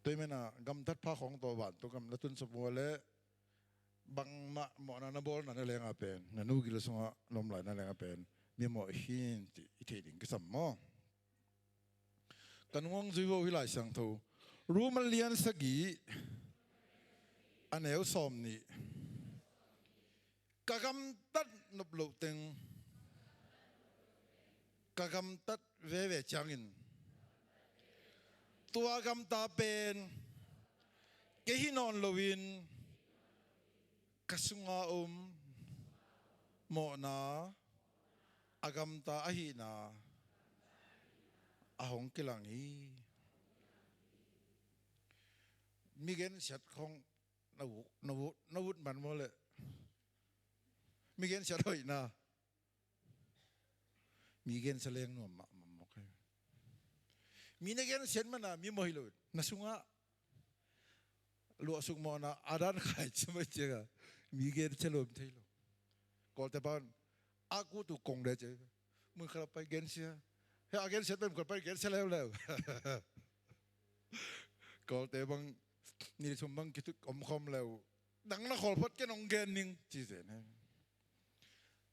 Tua ahih manin ah gamtat pha khawng tawh vantung gam na tun sawm uh leh bangmah mawhna na bawlna na lengah pen, na nu gil sungah na om lai na lengah pen mi mawh hi in cih i theih ding kisam maw? Kan hong zui vo hih Lai Siangtho, Rom a lian sagih, a neu sawm nih. Ka gamtat nop loh teng, ka gamtat veve ciangin, tua gamta pen kei hi nawn loin ka sunga om mawhna a gamta ahihna a hong kilang hi. Mi gensiat khawng na ut, na ut, na ut man maw leh? Mi gensiat hoihna. Mi gensia leng nuam mahmah maw kai? Mi na gensiat mana mi mawh hi lo. Na sungah luahsuk mawhna a dan khaici mah ciangah mi gensia lawm thei lo. Kawlte pan a kut uh kong le cia, mun khat pai gensia. He a gensia pen mun khat pai gensia leuleu. Kawlte bang ni thum bang kituk om khawm leu, nang na khawl phot, ken hong gen ning ci zen he.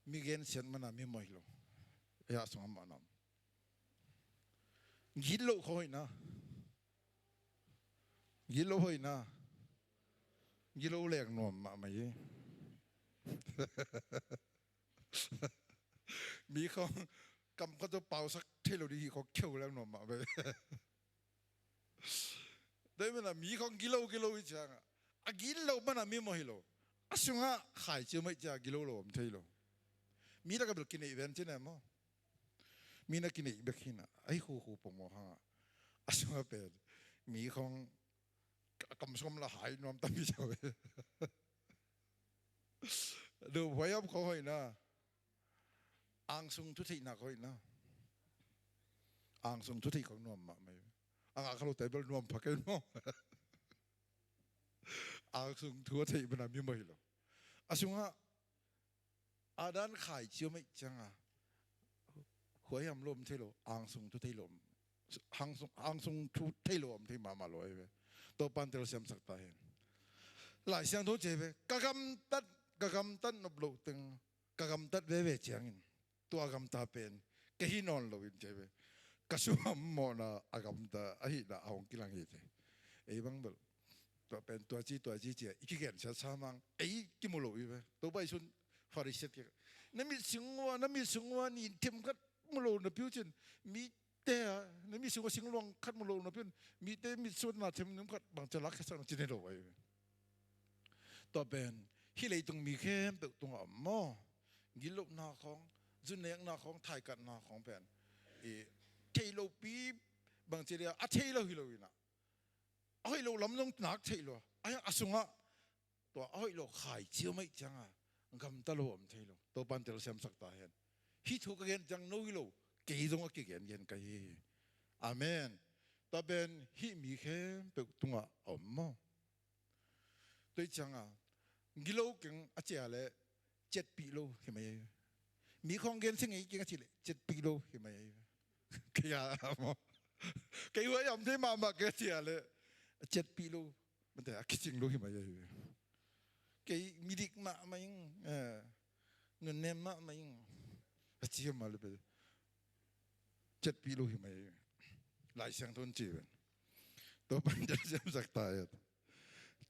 Mi gensiat mana mi mawh hi lo. He a sungah mawhna om. Gitloh khawng hoihna. Gitloh hoihna. Gilo leng nuam mahmah hi. Mi khawng kam khat tawh pausak thei lo ding hi khawng kheu leng nuam mahmah hi. Tua ahih manin ah mi khawng gilo gilo hi ciangah, a gilo mana mi mawh hi lo. A sungah khaici mah hi ciangah gilo lo om thei lo. Mi lakah bel kineih ven ci ne maw? Mi na kineih bek hi na, a hi khukhu pongmawh hangah a sungah pen mi khawng a kam sungah la hai nuam tampi ciau ve. Duh huai om khawng hoihna. Angsung thu theihna khawng hoihna. Angsung thu theih khawng nuam mahmah hi. A ngah kha lote bel nuam pha kei maw? Angsung thu a theih mana mi mawh hi lo. A sungah a dan khaici om ahih ciangah huaihiam lo om thei lo, angsung thu thei lo om, angsung, angsung thu thei lo om thei mahmah lo ahi ve. Topan telsiamsak ta hen. Lai Siangtho ci ahi ve, ka gamtat, ka gamtat nop loh teng, ka gamtat veve ciangin, tua gamta pen kei hi nawn loin ci ahi ve, ka sungah om mawhna a gamta ahihna a hong kilang hi ci. Ei bang bel tua pen tua ci, tua ci ci a i kigensiat sa mang, ei kimu lo hi ve. Topa Jesu'n Pharisee kiangah, na mit sung uah, na mit sung uah nin themkhat mu lo napi uh cin, mite a, na mit sung uah singluang khat mu lo napi un, mite mit sung uah na themkhat bangci a lakkhiasak na ci hi lo ahi ve. Tua pen hih leitung mi khempeuh tungah om maw? Gitlohna khawng, zunekna khawng, thaikatna khawng pen i thei lopi, bangci dia a thei lo hi lo in ah, a hoih loh lam zong nak theih lua. A, a sungah tua a hoih loh khaici om ahih ciangah gamta lo om thei lo. Topan telsiamsak ta hen. Hih thu ka gen ciang no hi lo, kei zong a kigengen ka hi hi. Amen. Tua pen hih mi khempeuh tungah a om maw? Tua ahih ciangah gilo keng a ci leh ciatpih lo hi mai ahi ve. Mi khawng gensia ngei keng a cih leh ciatpih lo hi mai ahi ve. Kei a maw? Kei huai om thei mahmah keng a ci leh ciatpih lo, mate a kicing lo hi mai ahi ve. Kei midik mahmah ing, eh, nunnem mahmah ing a ci mah leh pen ciatpih lo hi mai ahi ve. Lai Siangtho in ci pen. Topan telsiamsak ta hen.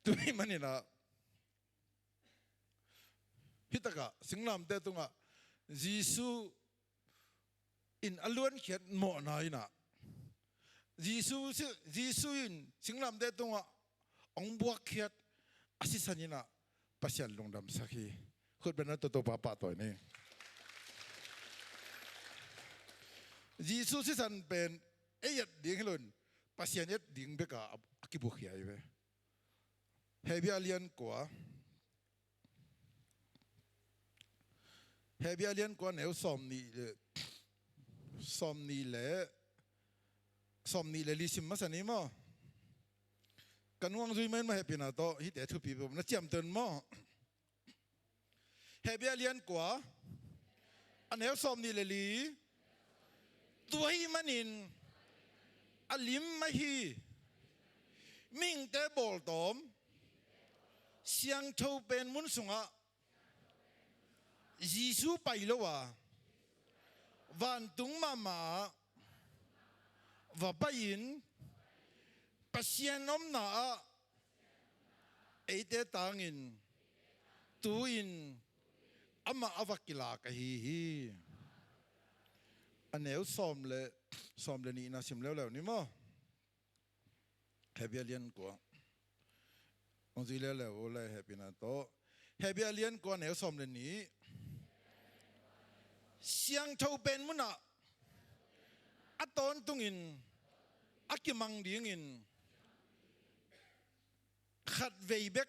Tua ahih manin ah hih takah singlamteh tungah Jesu in a luankhiat mawhna in ah, Jesu, Jesu in singlamteh tungah hong buakkhiat a sisan in ah Pasian lungdamsak hi. Khut beng na, Topa pahtawi ni. Jesu sisan pen ei et ding hi lo in, Pasian et ding bek a a kibuakhia hi ve. Hebru a lian kua, Hebru a lian kua, neu sawm nih le, sawm nih le, sawm nih le li sim masa ni maw? Kan hong zui mai in mah, hehpihna tawh hihte thupi peuh na ciamteh un maw? Hebru a lian kua, a neu sawm nih le li. Tua ahih manin a lim ahi mihingte bawltawm siangtho pen mun sungah Jesu pai lo a, vantung mahmah ah va pai-in Pasian omna ah eite tangin tu-in amah a va kilak ahi hi. A neu sawm le, sawm le nihna sim leuleu ni maw? Hebrew lian kua. Hong zui leuleu uh le hehpihna tawh. Hebrew lian kua neu sawm le nih. Siangtho pen munah a tawntungin a kimang dingin khatvei bek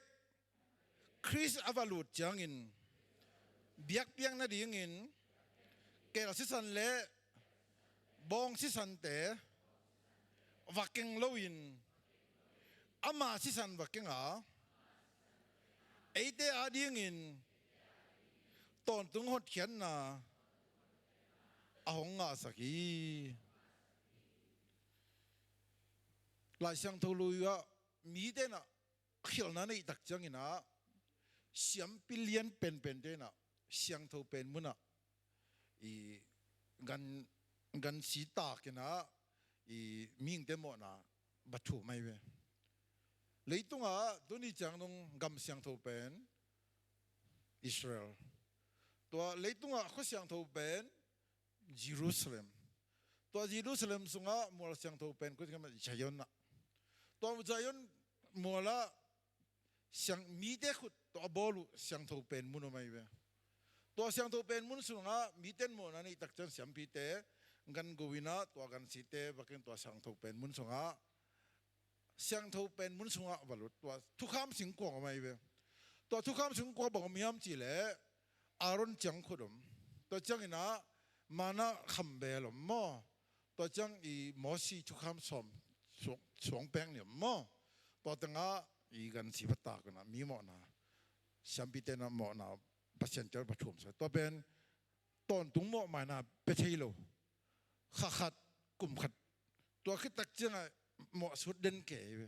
Khrist a va lut ciangin biakpiak nadingin kel sisan le bawng sisante va keng loin ama sisan va keng a, eite adingin tawntung hotkhiatna a hong ngahsak hi. Lai Siangtho lui ah mite in ah khialhna neih tak ciangin ah siampi lian penpente in ah siangtho pen munah i gan, gansi takin ah i mihingte mawhna va thum ahi ve. Leitungah tuni ciang dong gam siangtho pen Israel. Tua leitungah khua siangtho pen Jerusalem. Tua Jerusalem sungah mual siangtho pen kua Zion ah. Tua Zion mualah siang, mite khut tawh a bawl uh siangtho pen mun om ahi ve. Tua siangtho pen mun sungah mite in mawhna neih tak ciang siampite gan go in ah tua gansite va keng tua siangtho pen mun sungah siangtho pen mun sungah va lut. Tua thukham singkuang om ahi ve. Tua thukham singkuang bang om hiam cih leh Aaron ciang khut om. Tua ciangin ah manna khambel om maw? Tua ciang i Mosi thukham sawm suang, suang peng nih om maw? Tua tengah i gansi va tak un ah mi mawhna, siampite in ah mawhna Pasian kiang va thum sa. Tua pen tawntung mawhmaina pia thei lo. Kha khat, kum khat. Tua khit tak ciangah mawhsut den kei ve.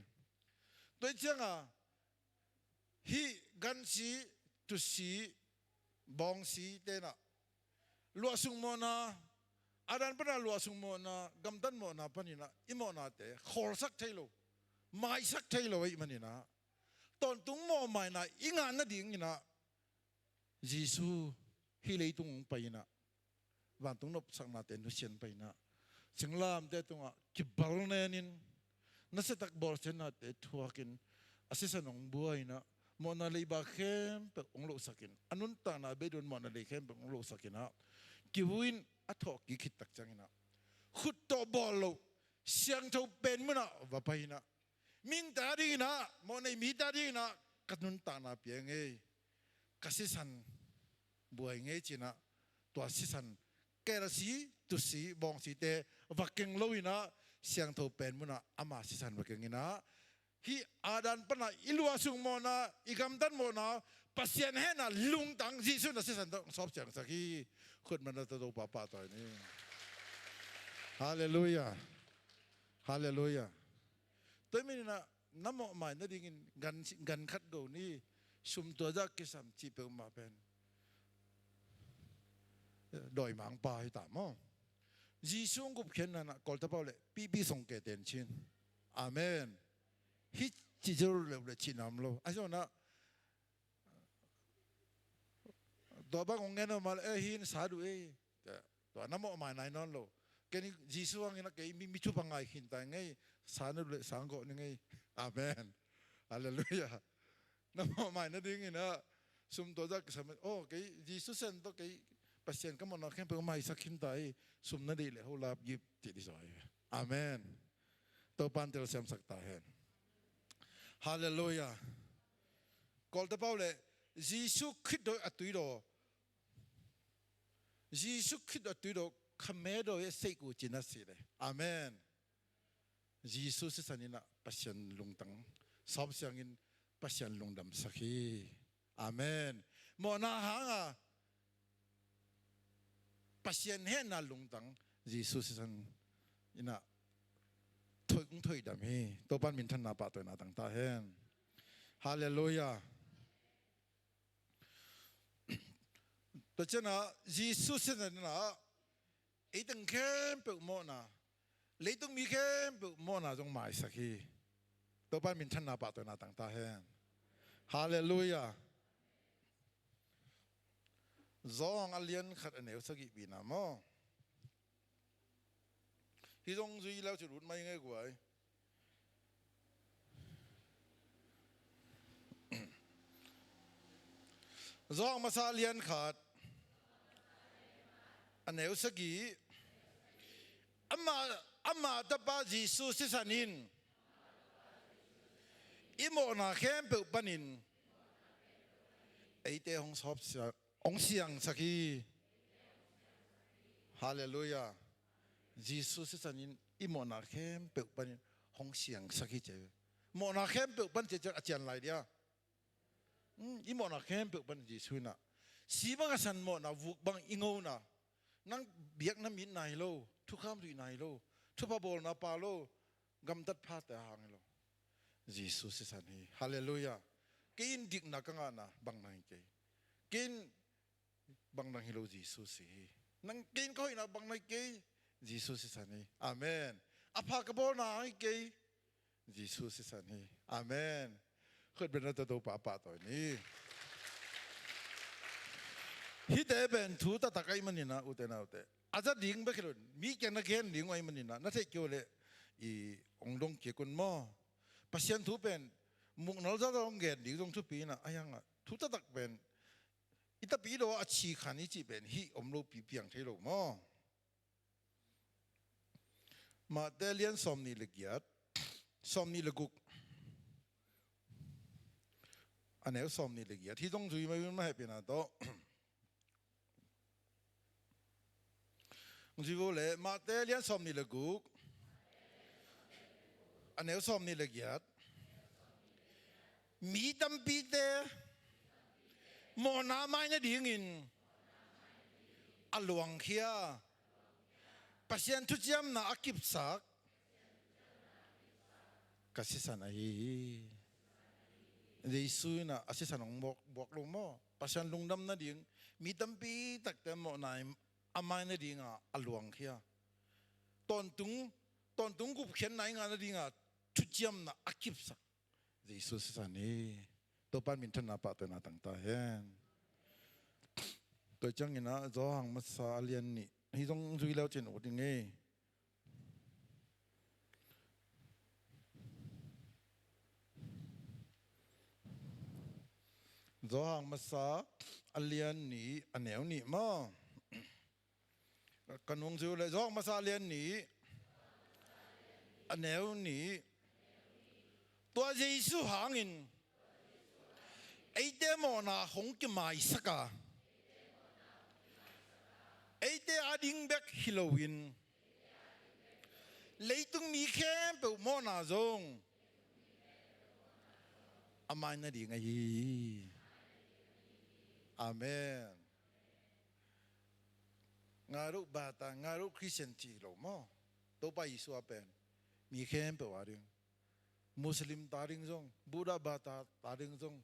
Tua ciangah hih gansi, tusi, bawngsi te in ah luahsung mawhna, a dan pan ah luahsung mawhna, gamtat mawhna panin ah i mawhnate khawlsak thei lo, maisak thei lo ahih manin ah tawntung mawhmaina i ngah nadingin ah Jesu hih leitung hong pai in ah vantung nopsaknate nusia in pai in ah singlamteh tungah kibalnen in, nasiatak bawlsiatnate thuakin, a sisan hong buai in ah mawhna leiba khempeuh hong lohsakin, a nuntakna beidong mawhna lei khempeuh hong lohsakin ah kivu in a thawhkik khit tak ciangin ah khut tawh bawl loh siangtho pen munah va pai in ah mihingte adingin ah, mawhnei mite adingin ah ka nuntakna pia ing ei, ka sisan buai ing ei ci in ah tua sisan, kelsi, tusi, bawngsite va keng lo in ah siangtho pen munah ama sisan va keng in ah hih a dan pan ah i luahsung mawhna, i gamtat mawhna, Pasian hehna lungtang Jesu in a sisan tawh hong sawp siangsak hi. Khut manna tawh Topa pahtawi ni. Halleluiah. Halleluiah. Tua ahih manin ah na mawhmai nadingin gan, gan khat go ni, sum tua zah kisam cih peuhmah pen dawimangpa hi ta maw? Jesu hong gupkhiatna in ah Kawlte pau le pipi song ke ten cin. Amen. Hih ci zol leuh le cihna om lo. A zon ah tua bang hong ngen aw mah le, eh, hih in sa duh ei. Tua na mawhmai nai nawn lo. Kei ni Jesu hangin a kei mi, mi thupha ngai khin ta ing ei. Sa na duh le sa hong gawh ning ei. Amen. Halleluiah. Na mawhmai nadingin ah sum tua zah kisam, oh, kei Jesu sisan tawh kei Pasian ka mawhna khempeuh maisak khin ta ei. Sum na deih le ho lap gip cih dih zaw ei. Amen. Topa in telsiamsak ta hen. Halleluiah. Kawlte pau le Jesu Khrist dawi a tuidaw, Jesu Khrist a tuidaw kha me dawi a seih uh cin a si le. Amen. Jesu sisan in ah Pasian lungtang sawp siangin Pasian lungdamsak hi. Amen. Mawhna hanga Pasian hehna lungtang Jesu sisan in ah thoih, hong thoihdam hi. Topan minthanna pahtawina tang ta hen. Halleluiah. Tua ciangin ah Jesu sisan in ah ei teng khempeuh mawhna, leitung mi khempeuh mawhna zong maisak hi. Topan minthanna pahtawina tang ta hen. Halleluiah. Zawng a lian khat a neu sagih pi-in ah maw. Hih zong zui leu cin ut mai ngei guai. Zawng masa lian khat a neu sagih. Ama, ama tapa Jesu sisan in i mawhna khempeuh panin eite hong sawp sia-, hong siangsak hi. Halleluiah. Jesu sisan in i mawhna khempeuh panin hong siangsak hi ci. Mawhna khempeuh pan ci ciang a cian lai dia. Hmm, i mawhna khempeuh pan Jesu in ah si bang a san mawhna, vuk bang i ngona, nang biakna mitna hi lo, thukham zuihna hi lo, thupha bawlna pa lo, gamtat phate a hang hi lo. Jesu sisan hi. Halleluiah. Kei in dikna ka ngahna bang nang hi kei. Kei in bang nang hi lo, Jesu si hi. Nang, kei in ka hoihna bang nang hi kei. Jesu sisan hi. Amen. A pha ka bawlna hi kei. Jesu sisan hi. Amen. Khutbetna tawh Topa pahtawi ni. Hihte pen thu taktak ahih manin ah, ute naute, a za ding bek hi lo in, mi kiang na gen ding uh ahih manin ah, na theih kei uh leh i ong dong kik un maw. Pasian thu pen muknal za za hong gen ding zong thupi in ah, a hiang ah thu taktak pen i Tapidaw a ci khan i cih pen hih om lopi piang thei lo maw. Matthai lian sawmnih le giat, sawmnih le guk, a neu sawmnih le giat. Hih zong zui mai un, mah hehpihna tawh. Zui vo le, Matthai lian sawmnih le guk, a neu sawmnih le giat. Mi tampite mawhna mai nadingin a luangkhia, Pasian thuciamna a kipsak ka sisan ahi hi. Jesu in ah a sisan hong buak, buak lo maw. Pasian lungdam nading, mi tampi takte mawhna a mai nadinga a luangkhia, tawntung, tawntung gupkhiatna i ngah nadinga thuciamna a kipsak Jesu sisan hi. Topan minthanna pahtawina tang ta hen. Tua ciangin ah Johan masa a lian nih, hih zong zui leu cin ut ding ei. Johan masa a lian nih, a neu nih maw. Ka nung zui uh leh, Johan masa a lian nih, a neu nih. Tua Jesu hangin eite mawhna hong kimaisak a, eite ading bek hi loin leitung mi khempeuh mawhna zong a mai nading ahi hi. Amen. Ngairoh bata, ngairoh Christian ci lo maw. Topa Jesu a pen mi khempeuh ading, Muslim ta ding zong, Buddha bata ta ding zong,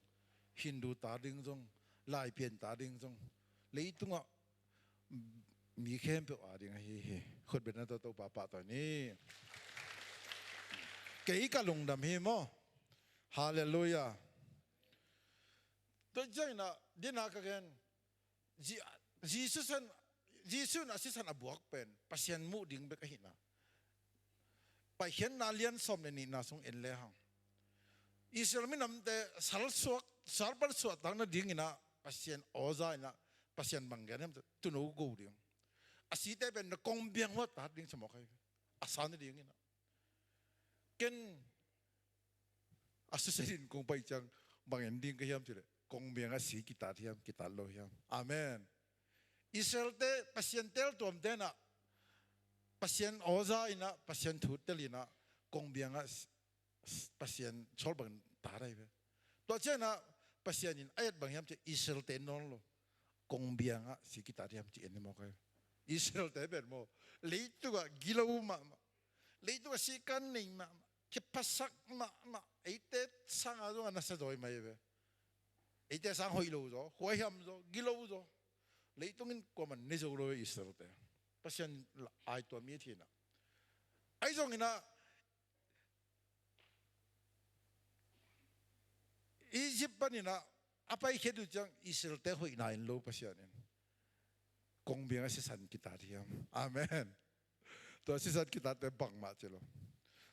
Hindu ta ding zong, Laipian ta ding zong, leitungah mi khempeuh ading ahi hi. Khutbetna tawh Topa pahtawi ni. Kei ka lungdam hi maw. Halleluiah. Tua ciangin ah, dena ka gen, Ji-, Jesu san, Jesu in a sisan a buak pen Pasian muh ding bek ahihna Paikhiatna lian sawm le nihna sung en lehang, Israel minamte salsuak, salpan suahtak nadingin ah Pasian awza in ah, Pasian bang gen hiam, tuuno go ding. A site pen na kongbiang uah tat ding, sa mawk hi. A sa nadingin ah. Ken a susia in kong pai ciang bang en ding ka hiam cih leh, kongbiang ah si kitat hiam, kitat lo hiam? Amen. Israelte, Pasian teltuamte in ah, Pasian awza in ah, Pasian thu tel in ah, kongbiang ah s-, s-, Pasian sawl bang tat ahi ve. Tua ciangin ah Pasian in a et bang hiam cih leh, Israelte nawn lo, kongbiang ah si kitat hiam ci en hi mawk ahi. Israelte pen maw, Leitung ah gilo mahmah, leitung ah sikan nei mahmah, kiphasak mahmah, eite sang a zong a nasa zaw hi mai ve. Eite sang hoih lo zaw, huaihiam zaw, gilo zaw. Leitung in kuaman ne zo lo ve Israelte. Pasian la ai tua mi a thina. Ahi zongin ah Egypt panin ah a paikhiat uh ciang Israelte hoihna en lo Pasian in kongbiang a sisan kitat hiam? Amen. Tua sisan kitatte bangmah ci lo.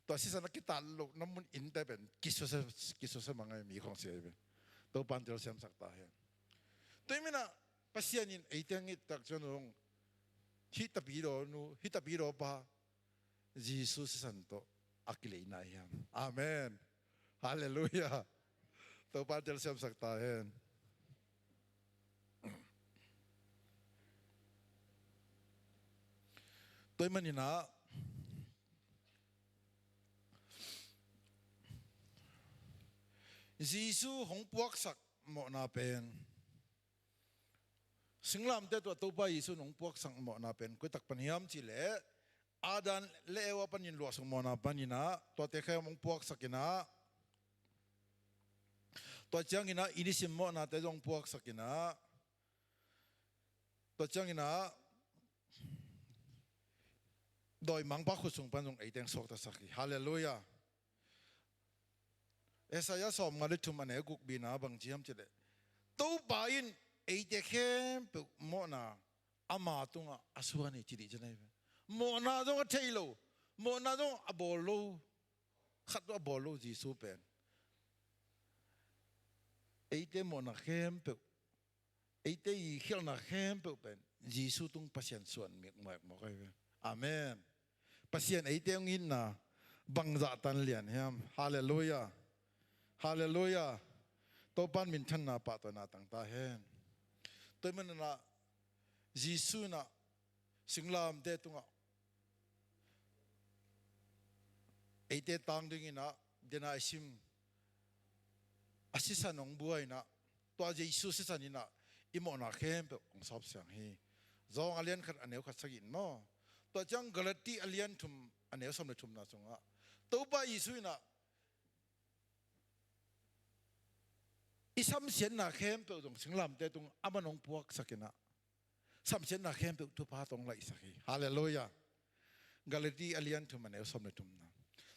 Tua sisan a kitat lohna mun innte pen kisusia, kisusia mang ahi mi khong sia hi ve. Topan telsiamsak ta hen. Tua hi manin ah Pasian in eite hong it tak ciang zong hih tapidaw nu, hih tapidaw pa Jesu sisan tawh a kileina hiam? Amen. Halleluiah. Topa telsiamsak ta hen. Tua hi manin ah Jesu hong puaksak mawhna pen, singlamteh tawh Topa Jesu in hong puaksak mawhna pen koi tak pan hiam cih leh, Adam le Eva panin luahsuk mawhna panin ah, tuate khem hong puaksak in ah, tua ciangin ah i nisim mawhnate zong puaksak in ah, tua ciangin ah dawimangpa khut sung pan zong eite hong suaktasak hi. Halleluiah. Isaiah sawmnga le thum a neu guk bina bang ci hiam cih leh, Topa in eite khempeuh mawhna ama tungah a suan hi ci dih ci nai ve. Mawhna zong a thei lo, mawhna zong a bawl lo, khat tawh a bawl lo Jesu pen. Eite mawhna khempeuh, eite i khialhna khempeuh pen Jesu tung Pasian suan mikmawk mawk ahi ve. Amen. Pasian eite hong itna bangzah tan lian hiam? Halleluiah. Halleluiah. Topan minthanna pahtawina tang ta hen. Tua hi manin ah Jesu in ah singlamteh tungah eite tang dingin ah, dena i sim a sisan hong buai in ah, tua Jesu sisan in ah i mawhna khempeuh hong sawpsiang hi. Zawng a lian khat a neu khat sagih in maw, tua ciang Galati a lian thum a neu sawm le thumna sungah Topa Jesu in ah i samsiatna khempeuh zong singlamteh tung aman hong puaksak in ah, samsiatna khempeuh thupha tawh hong laihsak hi. Halleluiah. Galati a lian thum a neu sawm le thumna.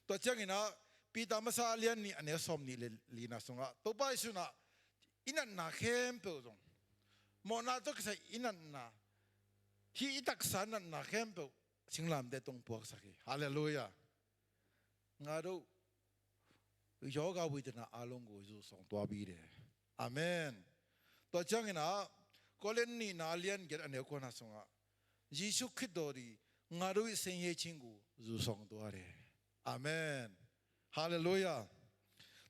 Tua ciangin ah Peter masa a lian nih a neu sawm nih le lina sungah Topa Jesu in ah i natna khempeuh zong, mawhna tawh kisai i natna, hih i taksa natna khempeuh singlamteh tung puaksak hi. Halleluiah. Nga do yoga witna along gu zu song tua bi de. Amen. Tua ciangin ah Korin nihna a lian giat a neu kuana sungah Jesu Khristo di nga do i seng ye ching gu zu song tua de. Amen. Halleluiah.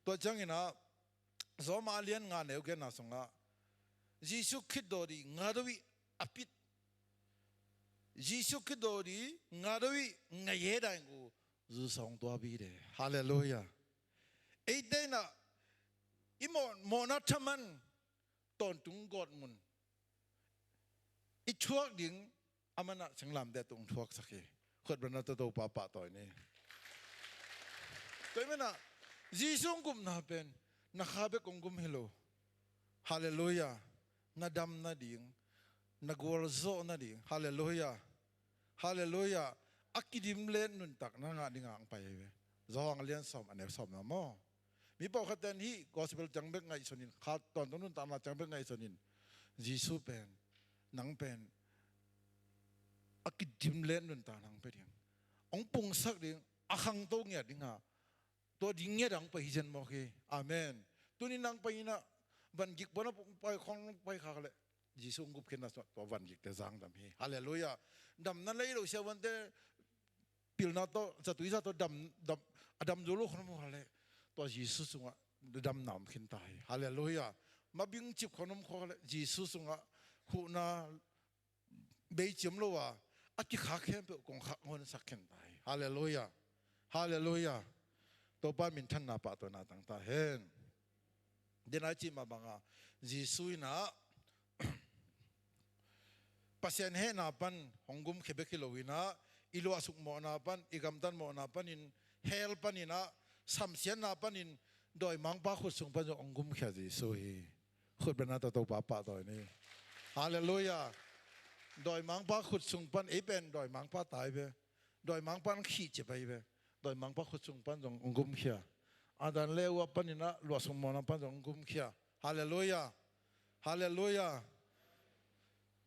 Tua ciangin ah Roma a lian nga neu giatna sungah Jesu Khristo di nga do i a pit, Jesu Khristo di nga do i nga ye dai gu zu song tua bi de. Halleluiah. Eite in ah i mawh, mawhna thaman tawntung gawtmun i thuak ding aman ah singlamteh tung thuaksak hi. Khutbetna tawh Topa pahtawi ni. Tua hi manin ah Jesu hong gupna pen na kha bek hong gum hi lo. Halleluiah. Na dam nading, na gualzawh nading. Halleluiah. Halleluiah. A kidim let nuntak na ngah dingah hong pai hi ve. Zawhang a lian sawm a neu sawmna maw. Mi pawlkhatte in hih gospel ciang bek ngaihsun in, kha tawntung nuntakna ciang bek ngaihsun in, Jesu pen, nang pen a kidim let nuntak nang pia ding, hong pungsak ding, a khangto ngiat dingah, tua ding ngiat ah hong pai hi zen mawk hi. Amen. Tuni nang pai in ah, vangik puan ah hong pai, khawng hong pai khak leh Jesu hong gupkhiatna sungah tua vangikte zang dam hi. Halleluiah. Damna lei lo siavuante pilna tawh, zatui za tawh dam, dam, a dam zo lo khawng om khak leh tua Jesu sungah damna om khin ta hi. Halleluiah. Mabing cip khawng om khak leh Jesu sungah huhna bei ciam lo a, a kikhak khempeuh kong khak honsak khin ta hi. Halleluiah. Halleluiah. Topa minthanna pahtawina tang ta hen. Dena i cih mah bangah Jesu in ah Pasian hehna pan hong gumkhia bek hi lo in ah, i luahsuk mawhna pan, i gamtat mawhna panin, hell panin ah, samsiatna panin, dawimangpa khut sung pan zong hong gumkhia Jesu hi. Khut bengna tawh Topa pahtawi ni. Halleluiah. Dawimangpa khut sung pan, ei pen dawimangpa tai ve. Dawimangpa hong khihcip ahi ve. Dawimangpa khut sung pan zong hong gumkhia. Adam le Eva panin ah luahsuk mawhna pan zong hong gumkhia. Halleluiah. Halleluiah.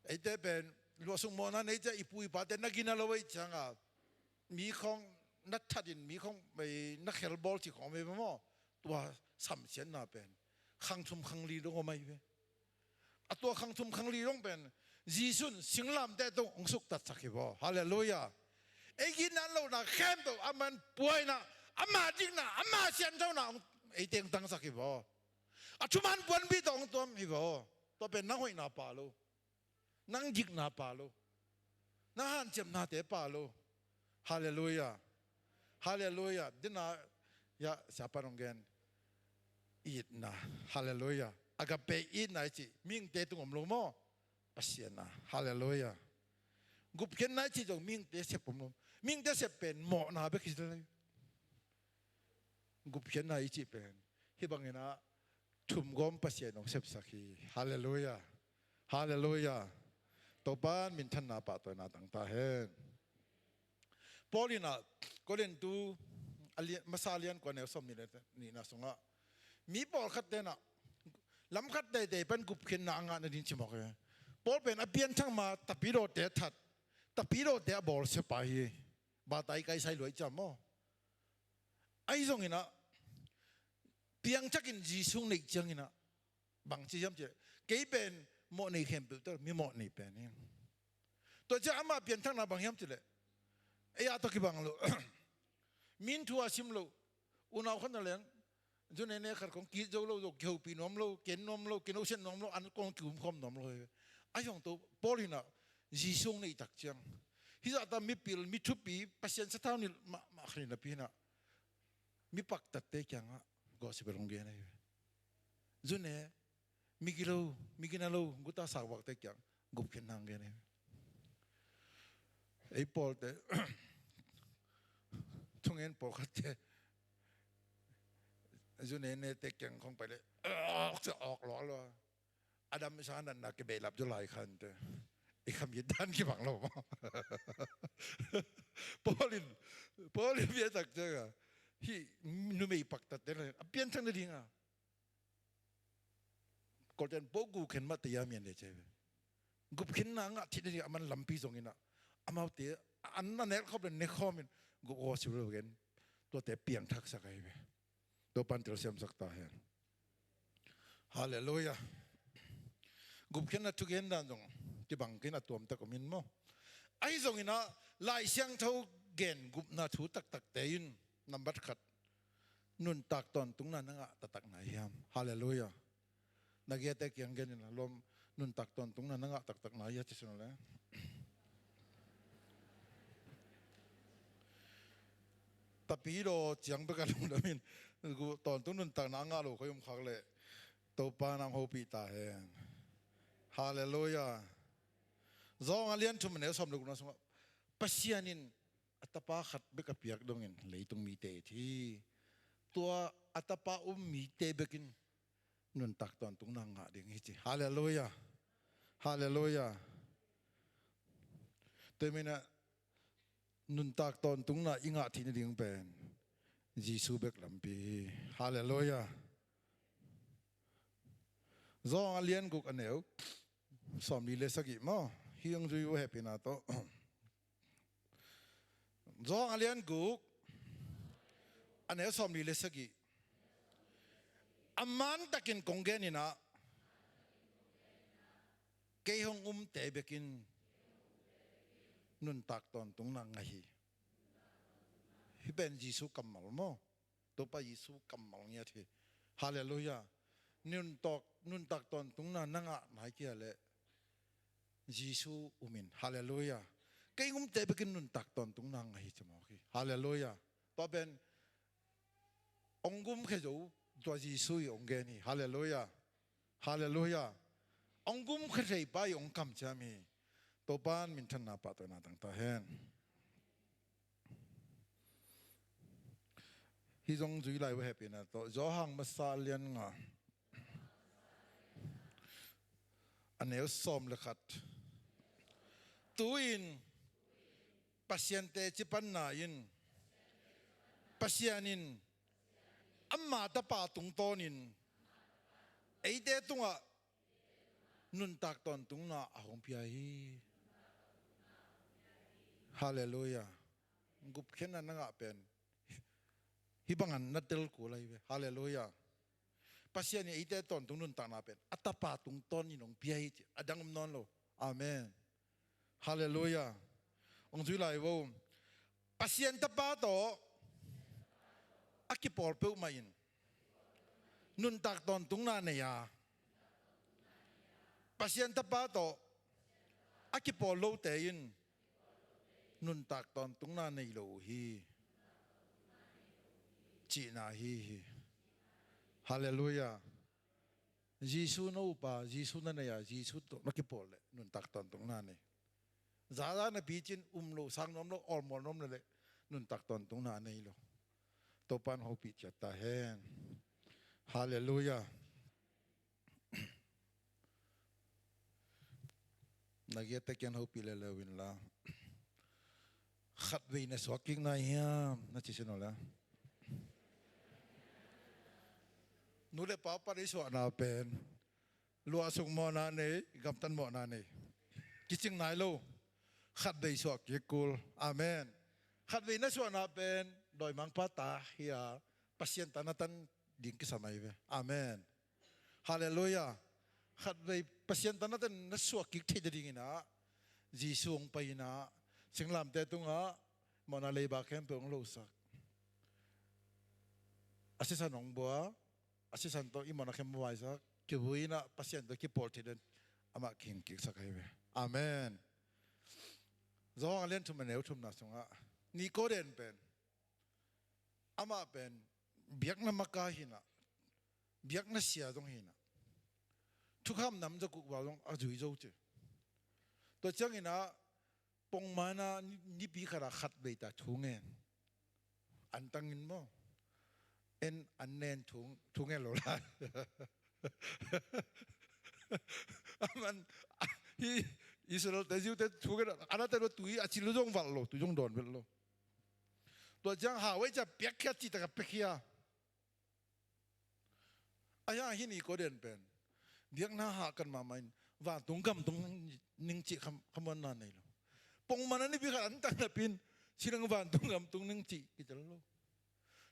Eite pen luahsuk mawhna nei ciang i pu i pate na gina lo ahih ciangin, mi khawng na thatin, mi khawng, ei, na khelbawl cih khawng om hi ve maw. Tua samsiatna pen khang thum khang li dong om ahi ve. A tua khang thum khang li dong pen Jesu in singlamteh tawh hong suktatsak hi vaw. Halleluiah. Ei ginat lohna khempeuh a man puaina, ama dikna, ama sianthona hong ei tengtangsak hi vaw. A thuman puanpi tawh hong tuam hi vaw. Tua pen nang hoihna pha lo. Nang dikna pha lo. Nang hanciamnate pha lo. Halleluiah. Halleluiah. Dina, ya, siapa nong gen. Itna. Halleluiah. Agape itna i cih mihingte tung om lo maw. Pasian na. Halleluiah. Gupkhiatna i cih zong mihingte sep om lo. Mihingte sep pen mawhna bek hi lai. Gupkhiatna i cih pen hih bangin ah thumgawm Pasian hong sepsak hi. Halleluiah. Halleluiah. Topa in minthanna pahtawina tang ta hen. Paul in ah Korintu a lian, masa lian kua neu sawm nih le nihna sungah mi pawlkhatte in ah lamkhat teitei pan gupkhiatna a ngah nading ci mawk hi. Paul pen a pianthak ma tapidawte a that, tapidawte a bawlsia pa hi. Bataih kaisai lua i ci maw. Ahi zongin ah piangthakin Jesu hong neih ciangin ah bang ci hiam cih leh, kei pen mawh nei khempeuh tawh mi mawh nei pen hi. Tua ciang ama pianthakna bang hiam cih leh, ei a tawh kibang lo. Min thu a sim lo. Unau khat na leng, zu nene khat kong kit zo lo, zo kihopih nuam lo, ken nuam lo, kinohsiat nuam lo, an kong kiumkhawm nuam lo hi. Ahi zong tawh Paul in ah Jesu hong neih tak ciang, hih zahta mipil, mi thupi, Pasian sathau nilh mahmah khat hi napi in ah mi paktatte kiangah gospel hong gen ahi ve. Zu ne, mi gilo, mi gina lo, guta sakvakte kiang gupkhiatna hong gen ahi ve. Ei pawlte, thungen pawlkhatte zu ne nete kiang khong pai leh awk, awk lua lua. A damsa natna kibehlap zaw lai kha inteh. I khamit dan kibang lo maw. Paul in, Paul in pianthak ciangin hih numei paktatte in a pianthak nadingin Korintu pawl gupkhiat mah tei a mian le ci hi ve. Gupkhiatna ngah theih nading a man lampi zongin ah amaute an na nek khop le nek khawmin gup aw si lo gen. Tuate piangthaksak ahi ve. Topa in telsiamsak ta hen. Halleluiah. Gupkhiatna thugen dan zong kibang kei in a tuamtak om in maw. Ahi zongin ah Lai Siangtho gen gupna thu taktakte in nambat khat, nuntak tawntungna na ngah taktak na hiam? Halleluiah. Na gete kiang gen in a lawm, nuntak tawntungna na ngah taktak na hia ci sun le. Tapidaw ciang bek a lungdam in, tawntung nuntakna a ngah lo koi om khak leh Topa in hong hopih ta hen. Halleluiah. Zawng a lian thum a neu sawm le gukna sungah Pasian in a tapa khat bek a piak dongin leitung mite it hi. Tua a tapa um mite bekin nuntak tawntungna ngah ding hi ci. Halleluiah. Halleluiah. Tua manin ah nuntak tawntungna i ngah theih nading pen Jesu bek lampi hi. Halleluiah. Zawng a lian guk a neu sawmli le sagih maw. Hih hong zui uh hehpihna tawh. Zawng a lian guk a neu sawmli le sagih. A mantakin kong gen in ah, kei hong umte bekin nuntak tawntungna ngah hi. Hih pen Jesu kammal maw. Topa Jesu kammal ngiat hi. Halleluiah. Nuntak, nuntak tawntungna na ngah nai kei leh Jesu um in. Halleluiah. Kei hong umte bekin nuntak tawntungna ngah hi ci mawk hi. Halleluiah. Tua pen hong gumkhia zo, tua Jesu in hong gen hi. Halleluiah. Halleluiah. Hong gumkhia thei pa in hong kamciam hi. Topa in minthanna pahtawina tang ta hen. Hih zong zui lai uh hehpihna tawh, Johan masa lian nga, a neu sawm le khat. Tu-in Pasian teci panna in, Pasian in ama Tapa tungtawnin eite tungah nuntak tawntungna a hong pia hi. Halleluiah. Gupkhiatna na ngah pen hih bangin na tel kul ahi ve. Halleluiah. Pasian in eite tawntung nuntakna pen a Tapa tungtawnin hong pia hi ci, a dang om nawn lo. Amen. Halleluiah. Hong zui lai vo. Pasian Tapa tawh a kipawl peuhmah in nuntak tawntungna nei a, Pasian Tapa tawh a kipawl lote in nuntak tawntungna nei lo uh hi, cihna ahi hi. Halleluiah. Jesu na upa, Jesu na nei a, Jesu tawh na kipawl leh nuntak tawntungna nei. Zaza napi cin um lo, sang nuam lo, awlmawl nuam leh nuntak tawntungna nei lo. Topa'n hopih ciat ta hen. Halleluiah. Na giate kiang hopih leuleu inla, khatvei na suak kik nai hiam, na ci sin aw le. Nu le pa pan i suahna pen luahsuk mawhna nei, gamtat mawhna nei. Kicing nai lo. Khatvei suak kik kul. Amen. Khatvei na suahna pen dawimangpa ta hi a, Pasian ta na tan ding kisam ahi ve. Amen. Halleluiah. Khatvei Pasian ta na tan na suak kik theih nadingin ah, Jesu hong pai in ah, singlamteh tungah mawhna leiba khempeuh hong losak. A sisan hong bua, a sisan tawh i mawhna khempeuh hong vaisak, kivui in ah Pasian tawh kipawl theih nadingin amah kihing kiksak ahi ve. Amen. Johan a lian thum a neu thumna sungah Nikodem pen, amah pen biakna maka hi in ah, biakna sia zong hi in ah, thukham nam zaguk val zong a zui zo ci. Tua ciangin ah pongman ah ni-, nipi khat ah khatvei ta thu ngen. Antang in maw? En an nen thu, thu ngen lo lai. Aman, hi Israel te, Jew te thu ngen, a na te lo tui a cil lo zong valh lo, tui zong dawn velh lo. Tua ciang hau ei cia piakkhia cih tak a piakkhia. Ahi hang hi Nikodem pen biakna hahkat mahmah in vantung gam tung ning cih kha, khamuanna nei lo. Pongman a nipi khat antang napi in, ci leng vantung gam tung ning cih kitel lo.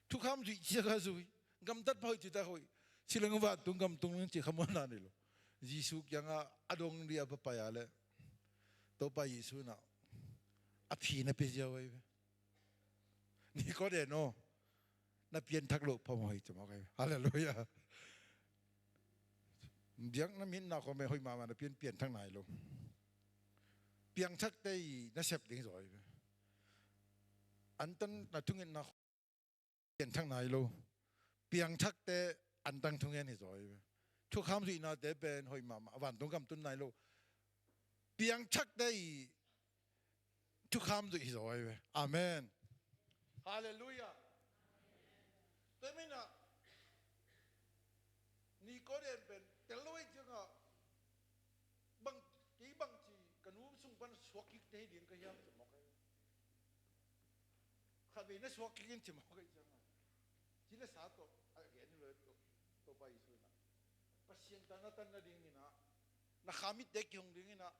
Thukham zuih cih tak a zui, gamtat pha hoih cih tak a hoih, ci leng vantung gam tung ning cih khamuanna nei lo. Jesu kiangah a dong ding a va pai a leh Topa Jesu in ah a phi na pia ziau ahi ve. Nikodem aw, na pianthak loh phamawh hi ci mawk ahi. Halleluiah. Biakna mi itna khawng pen hoih mahmah, na pian, pianthak nai lo. Piangthakte i nasep ding zaw ahi ve. Antang na thungetna khawng pianthak nai lo. Piangthakte antang thungen hi zaw ahi ve. Thukham zuihnate pen hoih mahmah, vantung gam tun nai lo. Piangthakte i thukham zuih hi zaw ahi ve. Amen. Halleluiah. Tua ahih manin ah Nikodem pen tel lo ahih ciangah, bang, kei bangci ka nu sung pan suak kik thei ding ka hiam ci mawk ahi. Khatvei na suak kik in ci mawk ahih ciangah, ci le sa tawh a gen hi lo. Topa Jesu in ah Pasian ta na tan nadingin ah, na kha mitte kihong dingin ah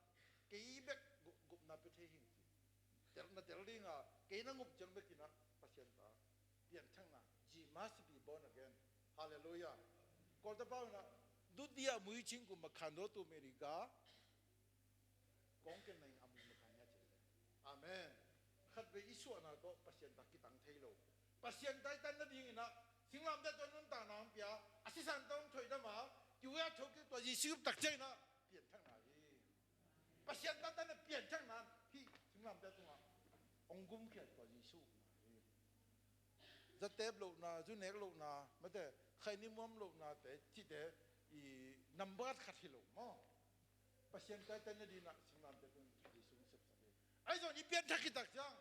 kei bek gu-, gupna pia thei hing ci. Tel, na tel ding a, kei na ngup ciang bekin ah Pasian ta pianthakna, you must be born again. Halleluiah. Kawltapa in ah, dutia muicing kum a khandotu meri ga kawngken na ing a mui makha nia ci. Amen. Khatvei i suahna tawh Pasian ta kitang thei lo. Pasian ta i tan nadingin ah singlamteh tawh nuntakna hong pia, a sisan tawh hong thoihdam a, kiu a thokik tua Jesu tak ciangin ah pianthakna hi. Pasian ta tan a pianthakna hi. Singlamteh tungah hong gumkhiat tua Jesu hi. Zatep lohna, zu nek lohna, mate, khaini muam lohnate, cihte i nambat khat hi lo maw? Pasian ta i tan nadingin ah singlamteh tungah Jesu hong sepsak hi. Ahi zongin i pianthak khit tak ciang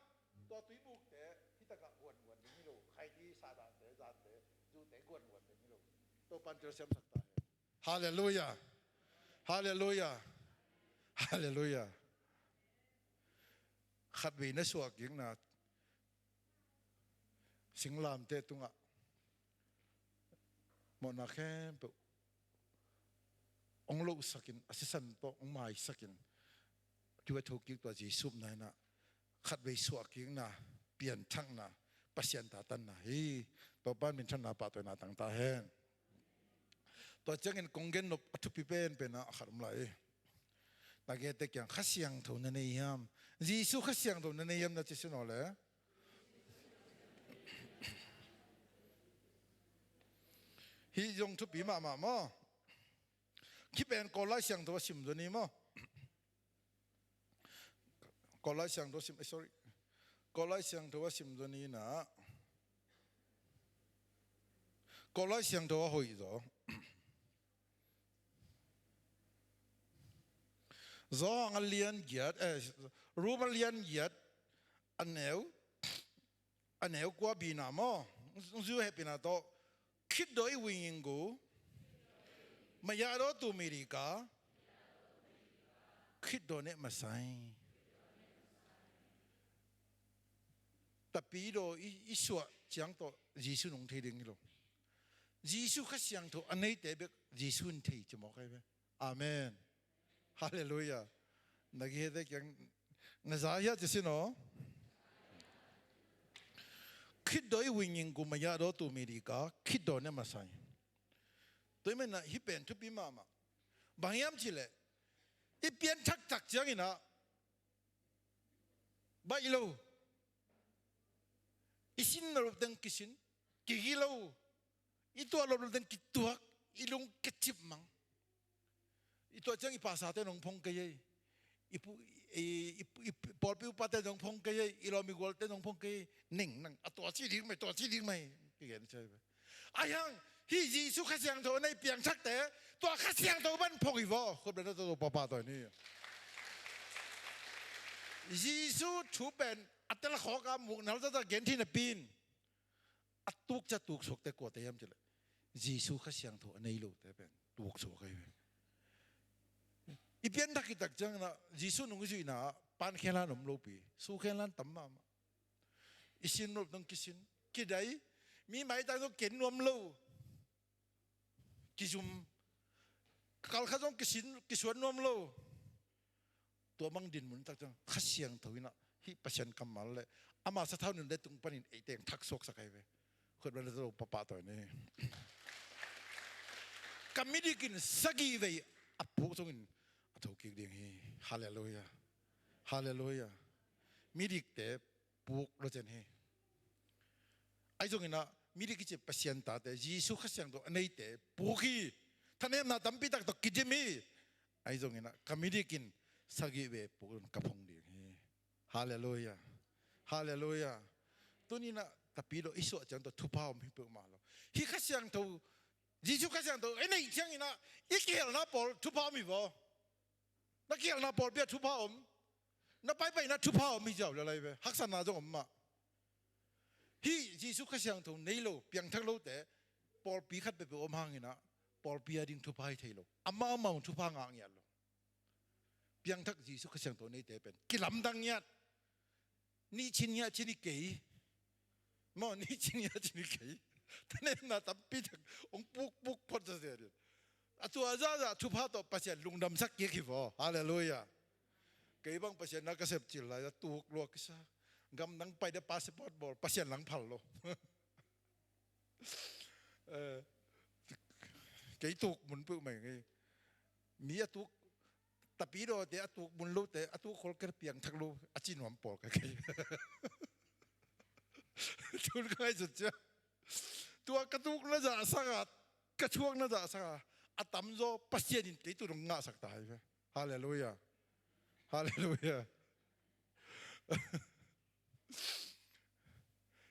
tua tuibukte, hih takah guanguan ding hi lo. Khaiti, Satante, zante, zute guanguan ding hi lo. Topan telsiamsak ta hen. Halleluiah. Halleluiah. Halleluiah. Khatvei na suahkikna singlamteh tungah mawhna khempeuh hong lohsakin, a sisan tawh hong maisakin, tua thokik tua Jesuh na inah khatvei suahkikna, pianthakna, Pasian tatanna hi. Topan minthanna pahtawina tang ta hen. Tua ciangin kong gennop a thupi penpen ah a khat om lai. Na gete kiang Kha Siangtho na nei hiam? Jesuh Kha Siangtho na nei hiam na ci sin aw le. Hih zong thupi mahmah maw? Khi pen Kawl Lai Siangtho a sim zaw ni maw? Kawl Lai Siangtho a sim, eh, sorry. Kawl Lai Siangtho a sim zaw ni na. Kawl Lai Siangtho a hoih zaw. Zawhang a lian giat, eh, Rom a lian giat, a neu, a neu kua bina maw? Zu hepina tawh. Khit daw i winging gu, maya daw tu mi di ka, khit daw ne masai. Tapi daw i, i suah ciang tawh Jesuh nong thei ding hi lo. Jesuh Kha Siangtho a neite bek Jesuh in thei ci mawk ai ve. Amen. Halleluiah. Na gihete kiang na za hiah ci sin aw. Khit daw i winging gu maya daw tu mi di ka, khit daw ne masai. Tua i menah hih pen thupi mahmah. Bang hiam cileh i pianthak tak cianginah baih lo. I sin na lop teng kisin, kigi lo. I tuah lop lop teng kituak, i lung kecip mang. I tuah ciang i pasate nong phong kei ei. I pu, i, i, i pawlpi upate nong phong kei ei. I lawm i gualte nong phong kei ei. Ning nang, a tua ci ding mai, tua ci ding mai. Kigen cia hi ve. Ai hang, hih Jesuh Kha Siangtho na i piangthakte, tua Kha Siangtho ban phong hi vaw. Khut bena tawh papa tawi ni. Jesuh thu pen a tel khawk a mukna hotata gen thei napi in. A tukcia tuksuakte kuate hiam cileh Jesuh Kha Siangtho a nei lote pen tuksuak ahi ve. I pianthak i tak ciangin ah Jesuh nung i zuihna ah pan khenlan om lopi, su khenlan tam mahmah. I sin nop dong kisin, kidai, mi maitang zong ken nuam lo. Kizum, kalkhat zong kisin, kisuan nuam lo. Tua bang dinmun tak ciang Kha Siangtho inah hih Pasian kammal le ama sathau nunte tung panin eite hong thaksuaksak ahi ve. Khut bena tawh papa tawi ni. Ka midik in sagih vei a puk zongin a thokik ding hi. Halleluiah. Halleluiah. Midikte puk lo cian hi. Ahi zonginah midik i ci Pasian tate, Jesuh Kha Siangtho a neite puk hi. Thanemna tampi tak tawh kidim hi. Ahi zonginah ka midik in sagih vei puk zong ka phong ding hi. Halleluiah. Halleluiah. Tuninah tapi lo i suah ciang tawh thupha om hi peuhmah lo. Hih Kha Siangtho, Jesuh Kha Siangtho i neih cianginah i kihelna pawl thupha om hi vaw. Na kihelna pawlpi ah thupha om. Na paipaina thupha om hi ziau le lai ve. Haksatna zong om mah. Hih Jesuh Kha Siangtho nei lo, piangthak lote pawlpi khat peuhpeuh om hanginah pawlpi a ding thupha hi thei lo. Amau amau thupha ngah ngiat lo. Piangthak Jesuh Kha Siangtho neite pen kilamdang ngiat. Nih cin ngiah cin hi kei. Maw, nih cin ngiah cin hi kei. Thanemna tampi tak hong pukpuk phot zazen in. A tua zahzah thupha tawh Pasian lungdamsak kik hi vaw. Halleluiah. Kei bang Pasian na ka sepcil lai a tuk lua kisa. Gamdang paite passport bawl Pasian lang phal lo. Eh, kei tuk mun peuh mai ngei. Mi a tuk, tapidawte a tuk mun lote, a tuk kholker piangthak lo a ci nuam pawl ka kei. Tun ka ngaihsut cia. Tua ka tukna zahsaka, ka thuakna zahsaka a tamzaw Pasian in kei tu dong ngahsak ta hi ve. Halleluiah. Halleluiah.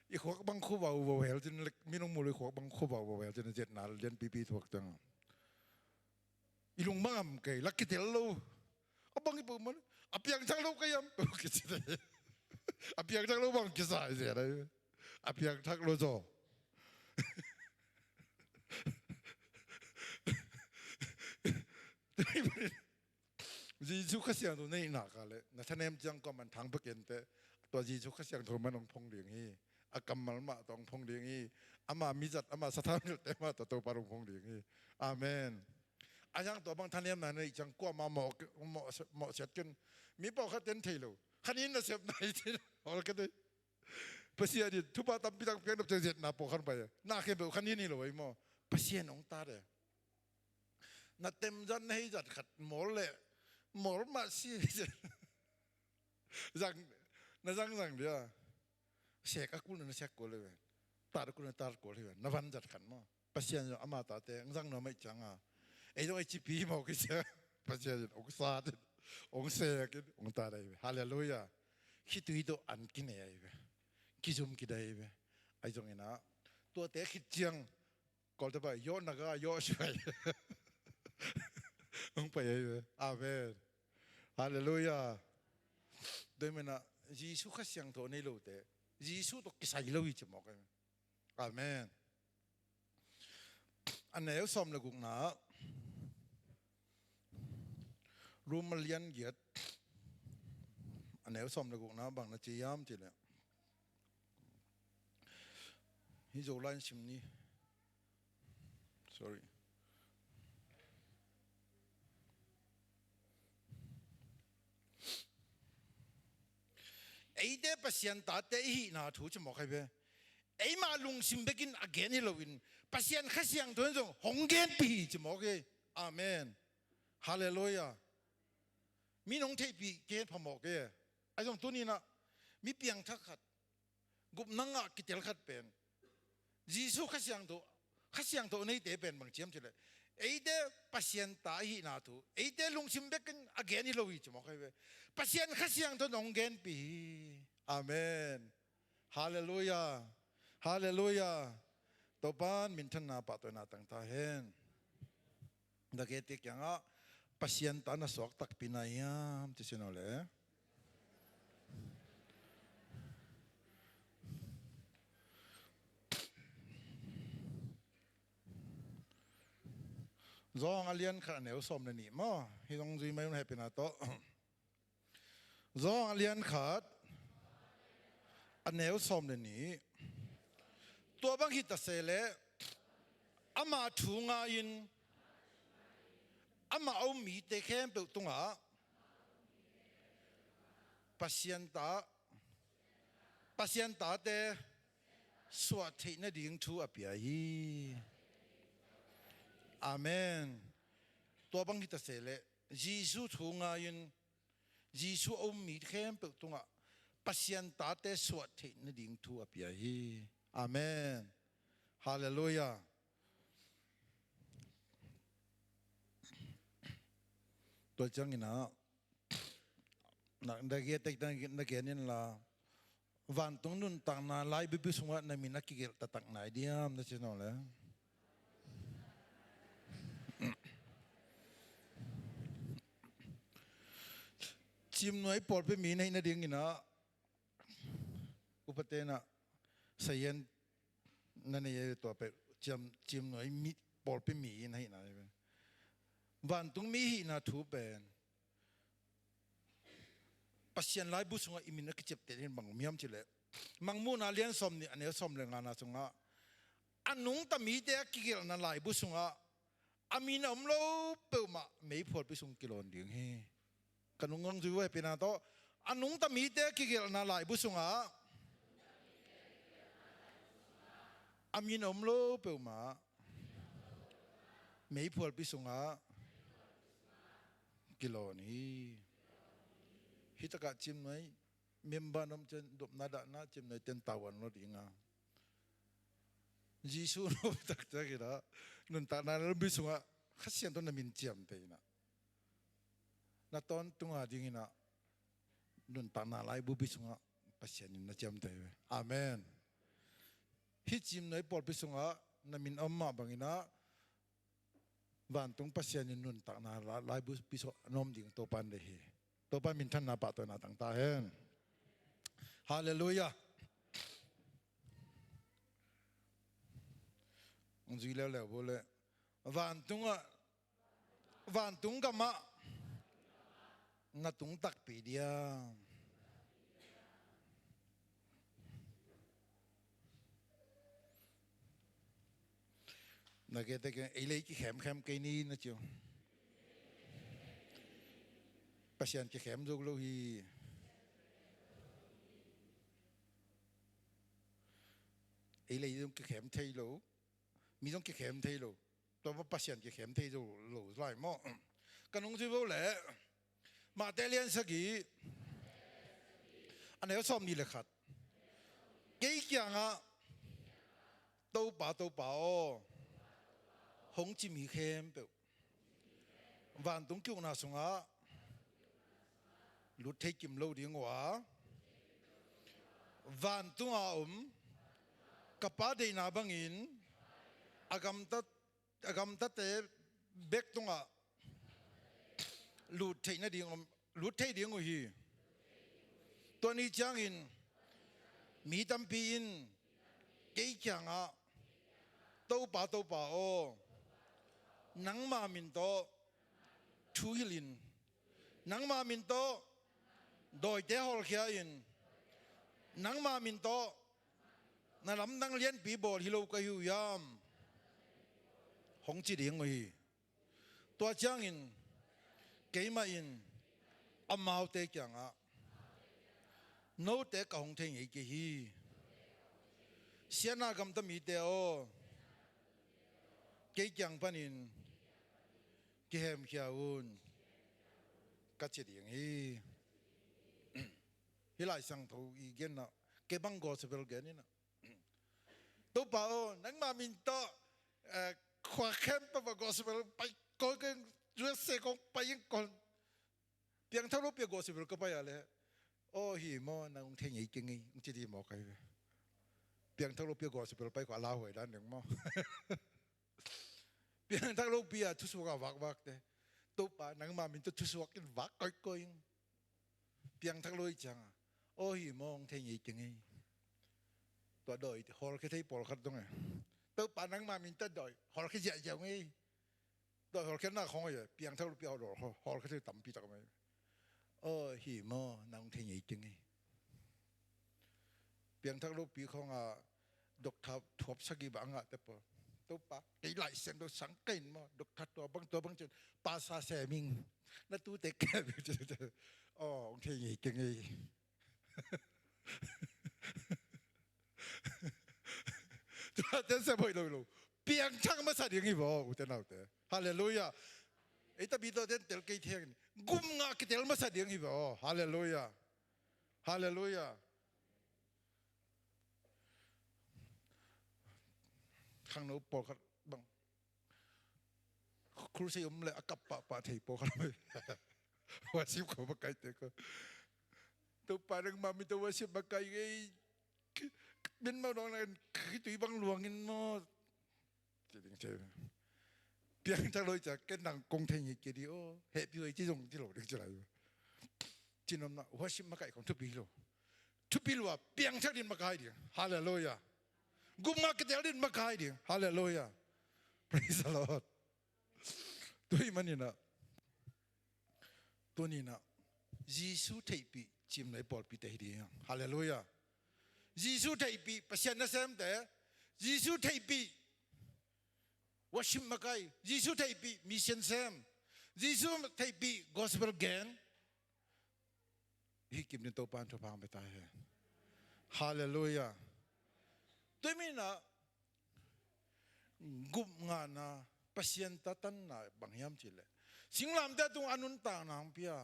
I khuak bang khua vau vau hel cin lek, minung mulu i khuak bang khua vau vau hel cin a ziatna lian pipi thuak ciang. I lung bang am kei, lak kitel lo. A bang i peuhmah, a piangthak lo kei am. A piangthak lo bang kisa i ziat ai. A piangthak lo zaw. Jesuh Kha Siangtho na hihna kha leh na thanem ciang kuaman thang pia kei inteh, tua Jesuh Kha Siangtho mah in hong phong ding hi. A kammal mah tawh hong phong ding hi. Ama mizat, ama sathau nilhte mah tawh Topa in hong phong ding hi. Amen. A hiang tua bang thanemna na neih ciang kuamah mawh, mawh, mawh siat kei in. Mi pawlkhat ten thei lo. Kha nih in nasepna hi ci-in hawl kei thei. Pasian in thupha tampi tak piak nop ciang, ziatna pawh kha hong pai e. Na khempeuh kha nih hi lo ei maw. Pasian hong tat e. Na temzat, na heizat khat mawl leh mawl mah si. Zang, na zangzang dia. Sek a kul na sek kul hi ve. Tat a kul na tat kul hi ve. Na vanzat khat maw. Pasian zong ama tate hong zang nuam ahih cianga, ei zong ei cipi mawk hi ciang, Pasian in hong sat in, hong sek in, hong tat ahi ve. Halleluiah. Khitui tawh an kinei ahi ve. Kizum kidai ahi ve. Ahi zongin ah, tuate khit ciang, Kawlte pai, yawh naga, yawh suai. Hong pai ahi ve. Amen. Halleluiah. Tua ahih manin ah, Jesuh Kha Siangtho nei lote, Jesuh tawh kisai lo hi ci mawk ahi ve. Amen. A neu sawm le gukna, Rom a lian giat, a neu sawm le gukna bang na ci hiam cih leh, hih Zolai in sim ni. Sorry. Eite Pasian tate i hihna thu ci mawk ahi ve. Eimah lungsim bekin a gen hi loin, Pasian Kha Siangtho in zong hong genpih hi ci mawk hi. Amen. Halleluiah. Mi in hong theihpih kei hen phamawh kei e. Ahi zong tuni-in ah, mi piangthak khat, gupna ngah kitel khat pen, Jesuh Kha Siangtho, Kha Siangtho neite pen bang ci hiam cih leh, eite Pasian ta i hihna thu eite lungsim bekin a gen hi lo hi ci mawk ahi ve. Pasian Kha Siangtho in hong genpih hi. Amen. Halleluiah. Halleluiah. Topa'n minthanna, pahtawina tang ta hen. Na gette kiangah, Pasian ta na suak takpi na hiam ci sin aw le. Zawng a lian khat a neu sawm le nih maw. Hih zong zui mai un, hehpihna tawh. Zawng a lian khat a neu sawm le nih. Tua bang hi ta se leh, ama thu ngai-in amah a um mite khempeuh tungah Pasian ta, Pasian tate suah theih nading thu a pia hi. Amen. Tua bang hi ta se leh, Jesuh thu ngai-in Jesuh a um mi khempeuh tungah Pasian tate suah theih nading thu a pia hi. Amen. Halleluiah. Tua ciangin ah, na, na gen, na gen inla, vantung nuntakna laibupi sungah na min a kigelh taktak nai diam na ci nawn le. Cimnuai pawlpi mi na hih nadingin ah, upate'n ah sayan na nei a, tua pen Cim, Cimnuai mi, pawlpi mi na hihna hi ve. Vantung mi hihna thu pen Pasian laibu sungah i min a kiciapteh ding bang om hiam cih leh, Mangmuhna lian sawm nih a neu sawm le ngana sungah, a nungta mite a kigelhna laibu sungah a min a om lo peuhmah meiphualpi sung kilawn ding hi. Ka nung hong zui uh, hehpihna tawh. A nungta mite a kigelhna laibu sungah a min a om lo peuhmah meiphualpi sungah kilawn hi. Hih takah Cimnuai member na om ciang dopna dahna Cimnuai ten tavuan lo ding a, Jesuh na om taktak in ah, nuntakna laibu sungah Kha Siangtho na min ciamteh in ah, na tawntung a dingin ah, nuntakna laibupi sungah Pasian in na ciamteh hi ve. Amen. Hih Cimnuai pawlpi sungah na min a om mah bangin ah, vantung Pasian in nuntakna la-, laibupi sungah na om ding Topa'n deih hi. Topa'n minthanna, pahtawina tang ta hen. Halleluiah. Hong zui leuleu bo leh, vantungah, vantung gamah na tung takpi dia. Na kei te kei, ei lei kikhemkhem kei ni na ci uh. Pasian kikhem zo lo hi. Ei lei zong kikhem thei lo. Mi zong kikhem thei lo. Tua pa Pasian kikhem thei zo lo lai maw? Ka nung zui bo leh, Mate lian sagih, a neu sawm nih le khat. Kei kiangah, Topa, Topa aw, hong ci mi khempeuh vantung ki-ukna sungah lut thei kim lo ding uh a, vantunga om ka Pa deihna bangin a gamtat, a gamtate bek tungah lut theih nading om, lut thei ding uh hi. Tua ni ciangin mi tampi in kei kiangah, Topa, Topa aw, nangma min tawh thu hilhin, nangma min tawh dawite hawlkhia in, nangma min tawh na lamdang lianpi bawl hi lo ka hi uh hiam? Hong ci ding uh hi. Tua ciangin keimah in amaute kiangah, note ka hong thei ngei kei hi. Siatna gamta mite aw, kei kiang panin kihemkhia un, ka ci ding hi. Hih Lai Siangtho i genna, kei bang gospel gen inah, Topa aw, nangma min tawh, eh, khua khempeuh ah gospel pai kawikawi, U S A kong pai ing kong. Piangthak lopi ah gospel ka pai a leh, aw hi maw, nang hong thei ngei kei ngei, hong ci ding maw kai ve. Piangthak lopi ah gospel pai kua lauhuai dan ding maw? Piangthak lopi ah thusuak a vakvakte, Topa, nangma min tawh thusuak in vak kawikawi ing. Piangthak lo i cianga, aw hi maw, hong thei ngei kei ngei. Tua dawi hawlkhia thei pawlkhat dong e. Topa, nangma min tawh dawi hawlkhia ziahziah ngei. Dawi hawlkhiatna khong e, piangthak lopi a hawlkhia thei tampi tak mai. Aw hi maw, nang hong thei ngei kei ngei. Piangthak lopi khong a, Doctor thuap sagih bang a ngahte pawl, Topa, kei Lai Siangtho sang ka in maw, Doctor tua bang tua bang cin, pasa sem ing, na tute kem ing. Aw, hong thei ngei kei ngei. Tuate sem hoih lo lo. Piangthak masa ding hi vaw, ute naute. Halleluiah. Ei tapi tawh ten tel kei theng. Gupna kitel masa ding hi vaw. Halleluiah. Halleluiah. Khangno pawlkhat bang, crusade om leh a kap pahpah thei pawlkhat om. Worship ko makaite ko, Topa, nangma min tawh worship makai ngei. Min mau dong na khitui bang luangin maw. Ci ding ci. Piangthak lo i ciah, ken nang kong thei ngei kei ding aw. Hehpih huai ci zong ci lo ding ci lai. Cinomna, worship makaih khong thupi lo. Thupi lua, piangthak din makai ding. Halleluiah. Gupna kitel din makai ding. Halleluiah. Praise the Lord. Tua ahih maninah, tuninah, Jesu theihpih cimlei pawlpite hi ding. Halleluiah. Jesu theihpih Pasian nasemte, Jesu theihpih worship makai, Jesu theihpih mission sem, Jesu theihpih gospel gen. Hih kim ni Topa in thupha hong pia ta hen. Halleluiah. Tua ahih maninah, gupna ngahna, Pasian tatanna bang hiam cih leh, singlamteh tung a nuntakna hong pia,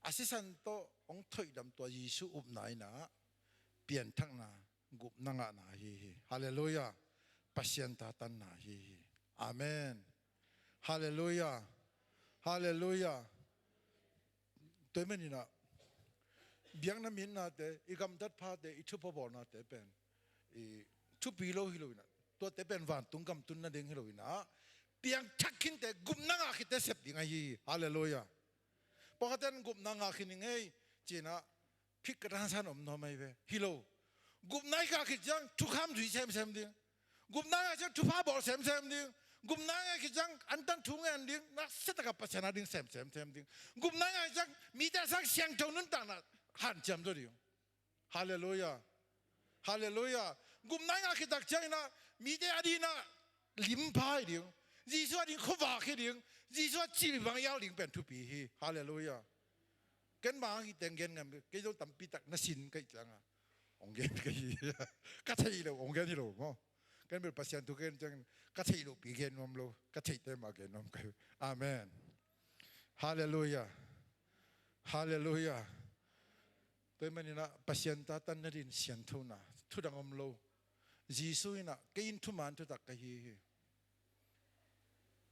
a sisan tawh hong thoihdam tua Jesu upna inah, pianthakna, gupna ngahna ahi hi. Halleluiah. Pasian tatanna ahi hi. Amen. Halleluiah. Halleluiah. Tua ahih maninah, biakna mitnate, i gamtat phate, i thupha bawlnate pen, i thupi lo hi lo inah, tuate pen vantung gam tun nading hi lo inah, piangthak khinte, gupna ngah khitte sep ding ahi hi. Halleluiah. Pawlkhatte in gupna ngah khin ing ei, ci-inah, khit ka tansan om nuam ahi ve. Hi lo. Gupna i ngah khit ciang thukham zui semsem ding. Gupna ngah ciang thupha bawl semsem ding. Gupna ngah khit ciang antan thu ngen ding. Nasia takin Pasian ading sem semsem ding. Gupna ngah ciang mite sang siangtho nuntakna hanciam zaw ding. Halleluiah. Halleluiah. Gupna ngah khit tak ciangin ah mite adingin ah limpha hi ding. Jesu ading khuavak hi ding. Jesu a cih bang i al ding pen thupi hi. Halleluiah. Ken bang hang hi teng gen ngam, kei zong tampi tak na sin ka hih ciangin hong gen ka hi. Ka theih loh hong gen hi lo maw. Ken bel Pasian thu gen ciangin ka theih lohpi gen nuam lo, ka theihte mah gen nuam ka hi. Amen. Halleluiah. Halleluiah. Tua ahih manin ah Pasian tatanna dingin sianthona thudang om lo. Jesu in ah kei in thuman thutak ka hi hi.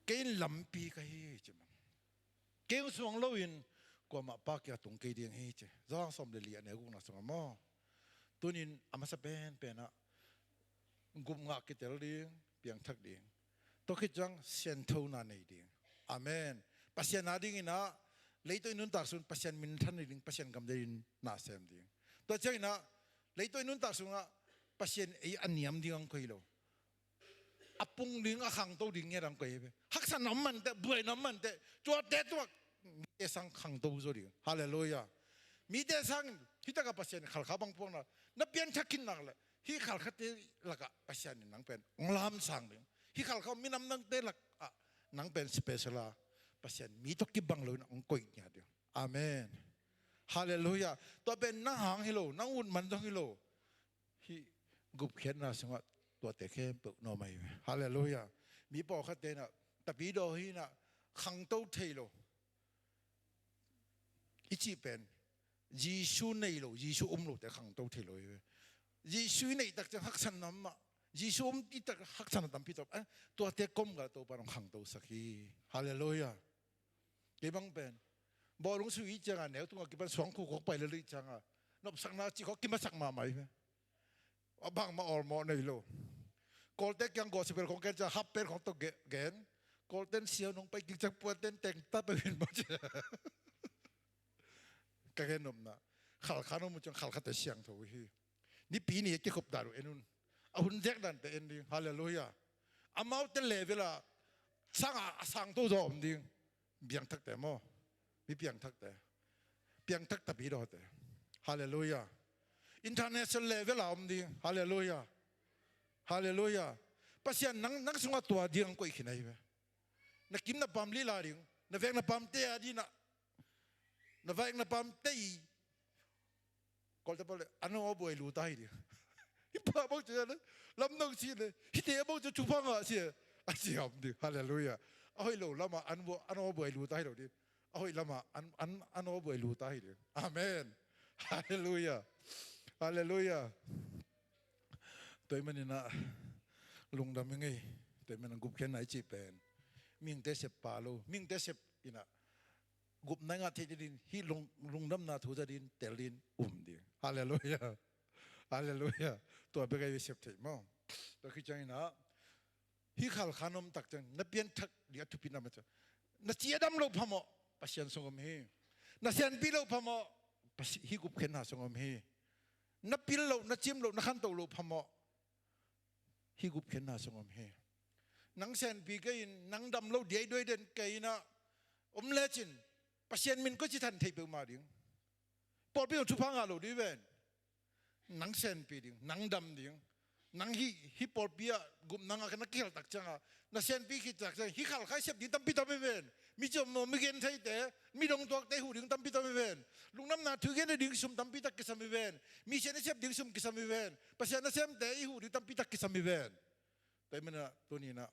Kei in lampi ka hi hi ci mah. Kei hong suang loin kuamah Pa kiang tung kei ding hi ci. Johan sawm le li a neu gukna sungah maw. Tuni-in a masa penpen ah gup ngah kitel ding, piangthak ding. Tua khit ciang sianthona nei ding. Amen. Pasian adingin ah leitungah i nuntak sung Pasian minthan ding, Pasian gam deih dingin na sem ding. Tua ciangin ah leitungah i nuntak sungah Pasian ei a niam ding hong koih lo. A pung ding, a khangto ding ngiat hong koih hi ve. Haksatna om mah inteh, buaina om mah inteh, tuate tungah mite sang khangto zaw ding. Halleluiah. Mite sang hih takah Pasian in Khalkha bang puakna na piangthak khin nak leh hih Khalkhate lakah Pasian in nang pen hong lamsang ding. Hih Khalkha minam dangte lakah nang pen special a Pasian mi tawh kibang loin hong koih ngiat ding. Amen. Halleluiah. Tua pen nang hang hi lo, nang ut man zong hi lo. Hih gupkhiatna sungah tuate khempeuh nuam ahi ve. Halleluiah. Mi pawlkhatte in ah tapidaw hi in ah khangto thei lo i cih pen Jesu nei lo, Jesu um lote khangto thei lo hi ve. Jesu i neih tak ciang haksatna om mah, Jesu um i tak haksatna tampi tawh, eh, tuate komgal Topa in hong khangtosak hi. Halleluiah. Kei bang pen bawlung sui i ciangin neu tungah kipan suang khukhuak pai lel i ciangin nopsakna cih khawng kimasak mahmah hi ve. A bangmah awlmawh nei lo. Kawlte kiang gospel khawng gen ciang half pant khawng tawh ge-, gen. Kawlten siau nong pai kik ciang puanten teng ta pai win maw ci. Ka gen nopna, Khalkha nong mu ciang Khalkhate siangtho uh hi. Nipi ni a kikhop dan uh en un. A hun zek dante en ding. Halleluiah. Amaute level a sang a, a sangto zaw om ding. Piangthakte maw. Mi piangthakte. Piangthak tapidawte. Halleluiah. International level a om ding. Halleluiah. Halleluiah. Pasian nang, nang sungah tua ding hong koih khin ahi ve. Na kim na pam lila ding. Na vek na pamte adingin ah. Na vek na pamte i Kawlte pau le, an aw buai lu ta hi ding. Hih pa bang ci le, lam nong ci le, hihte bang ci thupha ngah ci, a ci om ding. Halleluiah. A hoih lo lamah an aw, an aw buai lu ta hi lo ding. A hoih lamah an, an, an aw buai lu ta hi ding. Amen. Halleluiah. Halleluiah. Tua ahih manin ah lungdam ing ei. Tua ahih manin ah gupkhiatna i cih pen mihingte sep pah lo, mihingte sep in ah gupna i ngah theih nadingin hih lung, lungdamna thu za dingin tel dingin um ding. Halleluiah. Halleluiah. Tua bek a i sep theih maw. Tua khit ciangin ah hih Khalkha na om tak ciang na pianthak ding a thupina mah ciang, na ci a dam loh phamawh, Pasian sung om hi. Na sianpih loh phamawh, Pasi-, hih gupkhiatna sung om hi. Na pil loh, na cim loh, na khanto loh phamawh, hih gupkhiatna sung om hi. Nang sianpih kei in, nang dam lo diaiduai den kei in ah om lecin Pasian min koici than thei peuhmah ding. Pawlpi in thupha ngah lo ding ven. Nang sianpih ding, nang dam ding. Nang hih, hih pawlpi ah gupna ngah ka na kihel tak ciangin, na sianpih khit tak ciangin hih Khalkha i sep ding tampi tam hi ven. Mi ciammawh, mi gentheite, mi dongtuakte i huh ding tampi tam hi ven. Lungdamna thu i gen nading sum tampi tak kisam hi ven. Mission i sep ding sum kisam hi ven. Pasian nasemte i huh ding tampi tak kisam hi ven. Tua ahih manin ah tuni-in ah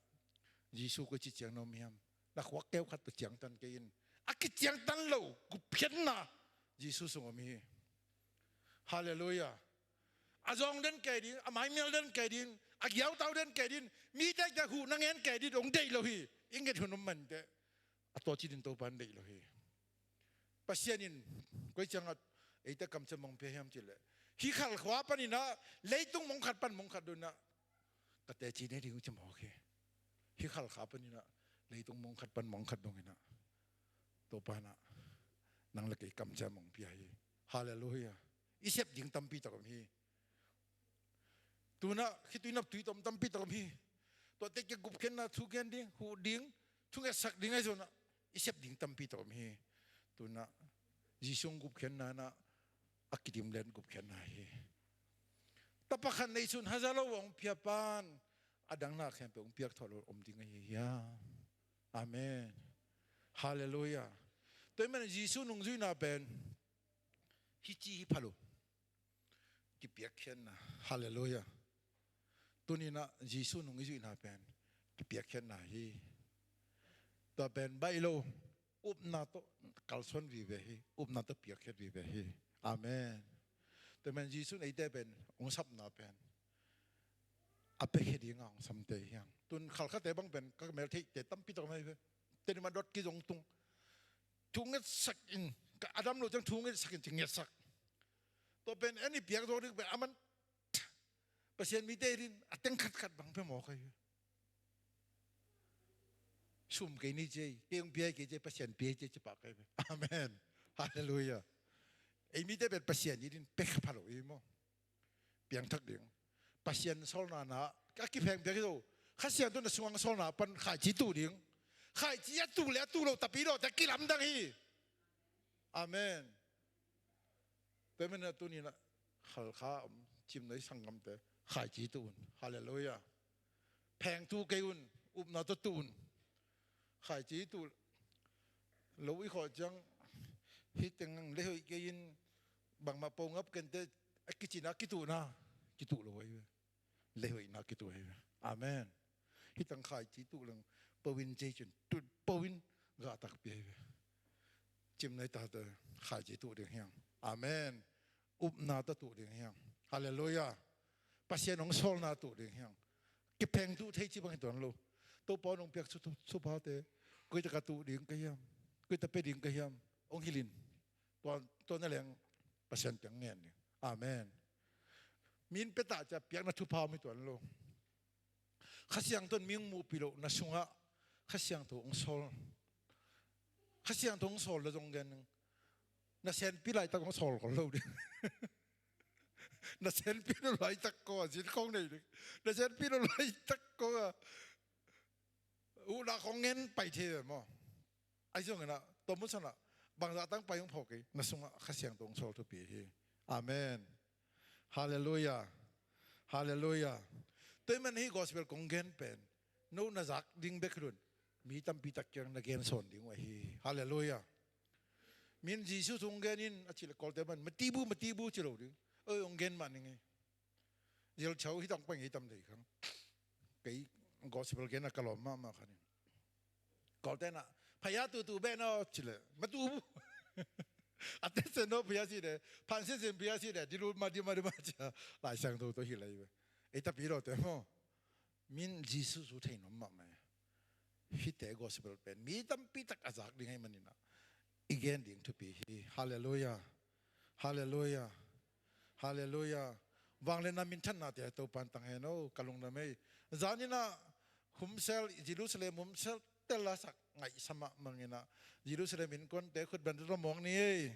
Jesu koici ciang na om hiam? Na khua keu khat tawh ciangtan kei in. A kiciangtan lo gupkhiatna Jesu sung om hi. Halleluiah. A zawng den kei ding, a maimial den kei ding, a giautau den kei ding, mite kiang huh na ngen kei ding hong deih lo hi. I nget hun om mah inteh, a tua ci dingin Topa in deih lo hi. Pasian in koi ciangah eite kamciam hong pia hiam cih leh, hih Khalkha panin ah leitung mong khat pan mong khat dong in ah ka teci ne ding uh ci mawk hi. Hih Khalkha panin ah leitung mong khat pan mong khat dong in ah Topa in ah nang le kei kamciam hong pia hi. Halleluiah. I sep ding tampi tak om hi. Tu-in ah khitui naptui tawh om tampi tak om hi. Tuate kia gupkhiatna thu gen ding, huh ding, thungetsak ding ahi zongin ah i sep ding tampi tak om hi. Tu-in ah Jesu gupkhiatna in ah a kidim lian gupkhiatna hi. Tapa khat neihsun haza lo a hong pia pan a dang na khempeuh hong piak thawh lo om ding ahi hiam? Amen. Halleluiah. Tua ahih manin Jesu nungzuihna pen hih ci hi pha lo. Kipiakkhiatna. Halleluiah. Tuni-in ah Jesu nung i zuihna pen kipiakkhiatna hi. Tua pen baih lo, upna tawh kalsuan vive hi, upna tawh piakkhiat vive hi. Amen. Tua pen Jesu in eite pen hong sapna pen a piakhia dinga hong samte hi hang. Tu-in khalkhate bang pen ka mel theihte tampi tak om ahi ve. Teni ma dot kizong tung. Thu ngetsak in, ka a dam lo ciang thu ngetsak in ci ngetsak. Tua pen en i piak zo ding pen a man Pasian mite in a teng khatkhat bang pia mawk ahi ve. Sum kei ni ci ei, kei hong pia hi kei ci ei, Pasian pia hi ci ei ci pah kei ve. Amen. Halleluiah. Ei mite pen Pasian in pia kha pha lo hi maw. Piangthak ding. Pasian sawlna na a kipheng piak hi lo. Kha Siangtho na sungah sawlna pan khaici tuh ding. Khaici a tuh le a tuh lo tapi lo te kilamdang hi. Amen. Tua ahih manin ah tuni-in ah Khalkha om Cimnuai sanggamte khaici tuh un. Halleluiah. Pheng tuh kei un, upna tawh tuh un. Khaici tuh lo i khawh ciang hih teng lei hoih kei in bangmah po ngap kei inteh a kicihna kituhna kituh lo ahi ve. Lei hoihna kituh ahi ve. Amen. Hih teng khaici tuh leng po in ci ei cin tuh po in gah takpi ahi ve. Cimnuai tate khaici tuh ding hi hang. Amen. Upna tawh tuh ding hi hang. Halleluiah. Pasian hong sawlna tuh ding hi hang. Kipheng tuh thei ci bang hi tuan lo. Topa hong piak thupha, thuphate koi tak a tuh ding ka hiam, koi tak pia ding ka hiam, hong hilh in. Tua, tua na leng Pasian piang ngen ding. Amen. Mi in pia ta ci a piakna thupha om hi tuan lo. Kha Siangtho in mi hong muhpih loh na sungah Kha Siangtho hong sawl. Kha Siangtho hong sawl lo zong gen ding. Na senpi laitak hong sawl khol lo ding. Na senpi lo laitak kawng a zin khawng nei ding. Na senpi lo laitak kawng a uh na khawng ngen pai thei ve maw. Ahi zongin ah tua mun sanah bangzah tang pai hong phawk kei, na sungah Kha Siangtho hong sawl thupi hi. Amen. Halleluiah. Halleluiah. Tua ahih manin hih gospel kong gen pen no na zak ding bek hi lo in mi tampi tak kiang na gen sawn ding uh ahi hi. Halleluiah. Mi in Jesu thu hong gen in a cih leh Kawlte bang matibu matibu ci lo ding. Oi, hong gen mah ning ei. Zelchau hih tawh pai ngei tam dei khang. Kei gospel gen a ka lawm mahmah khat in Kawlte in ah phaya tutu beh naw ci leh matubu. A tesen naw phaya ci leh, phan sesen phaya ci leh, dilu ma di ma di ma ci a Lai Siangtho tawh hilh ahi ve. Ei tapi lawte maw. Mi in Jesu thu thei nuam mahmah. Hihte gospel pen mi tampi tak a zak ding ahih manin ah i gen ding thupi hi. Halleluiah. Halleluiah. Halleluiah. Vangliatna minthanna te Topa'n tang hen aw, ka lungdam ei. Zanin ah humsel, Jerusalem humsel tel a sak ngaihsa mahmah ing ah, Jerusalem innkuante khut beng tawh mawk ni ei.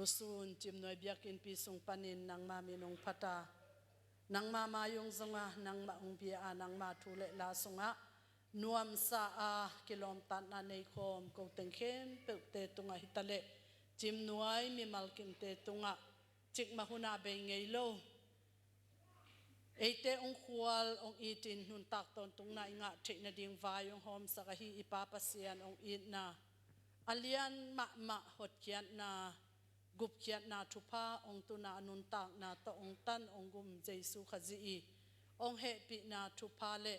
Tusun Cimnuai biakinnpi sung panin nangma min hong phat a, nangma mai hong zong a, nangma hong bia a, nangma thu le la sungah nuamsa a kilawmtatna nei khawm ko teng khempeuhte tungah hi ta leh, Cimnuai mimal kimte tungah cikmah hun a bei ngei lo, eite hong khual hong itin nuntak tawntungna i ngah theih nading vai hong hawmsak ahi i Pa Pasian hong itna, a lian mahmah hotkhiatna, gupkhiatna thupha hong tuna, a nuntakna tawh hong tan hong gum Jesu Khazih i hong hehpihna thupha le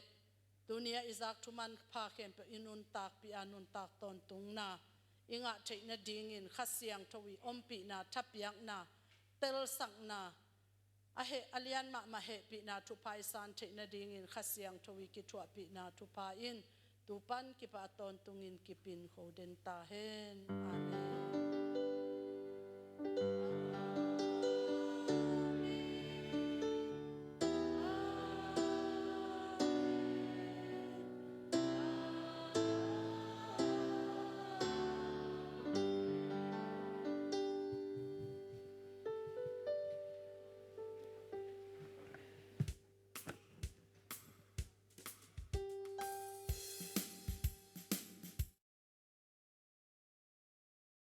tuni a i zak thuman pha khempeuh i nuntakpih a, nuntak tawntungna i ngah theih nadingin Kha Siangtho i ompihna, thapiakna, telsakna, a heh, a lian mahmah hehpihna thupha i san theih nadingin Kha Siangtho i kithuahpihna thupha in tu pan kipat tawntungin kipin kho den ta hen. Amen.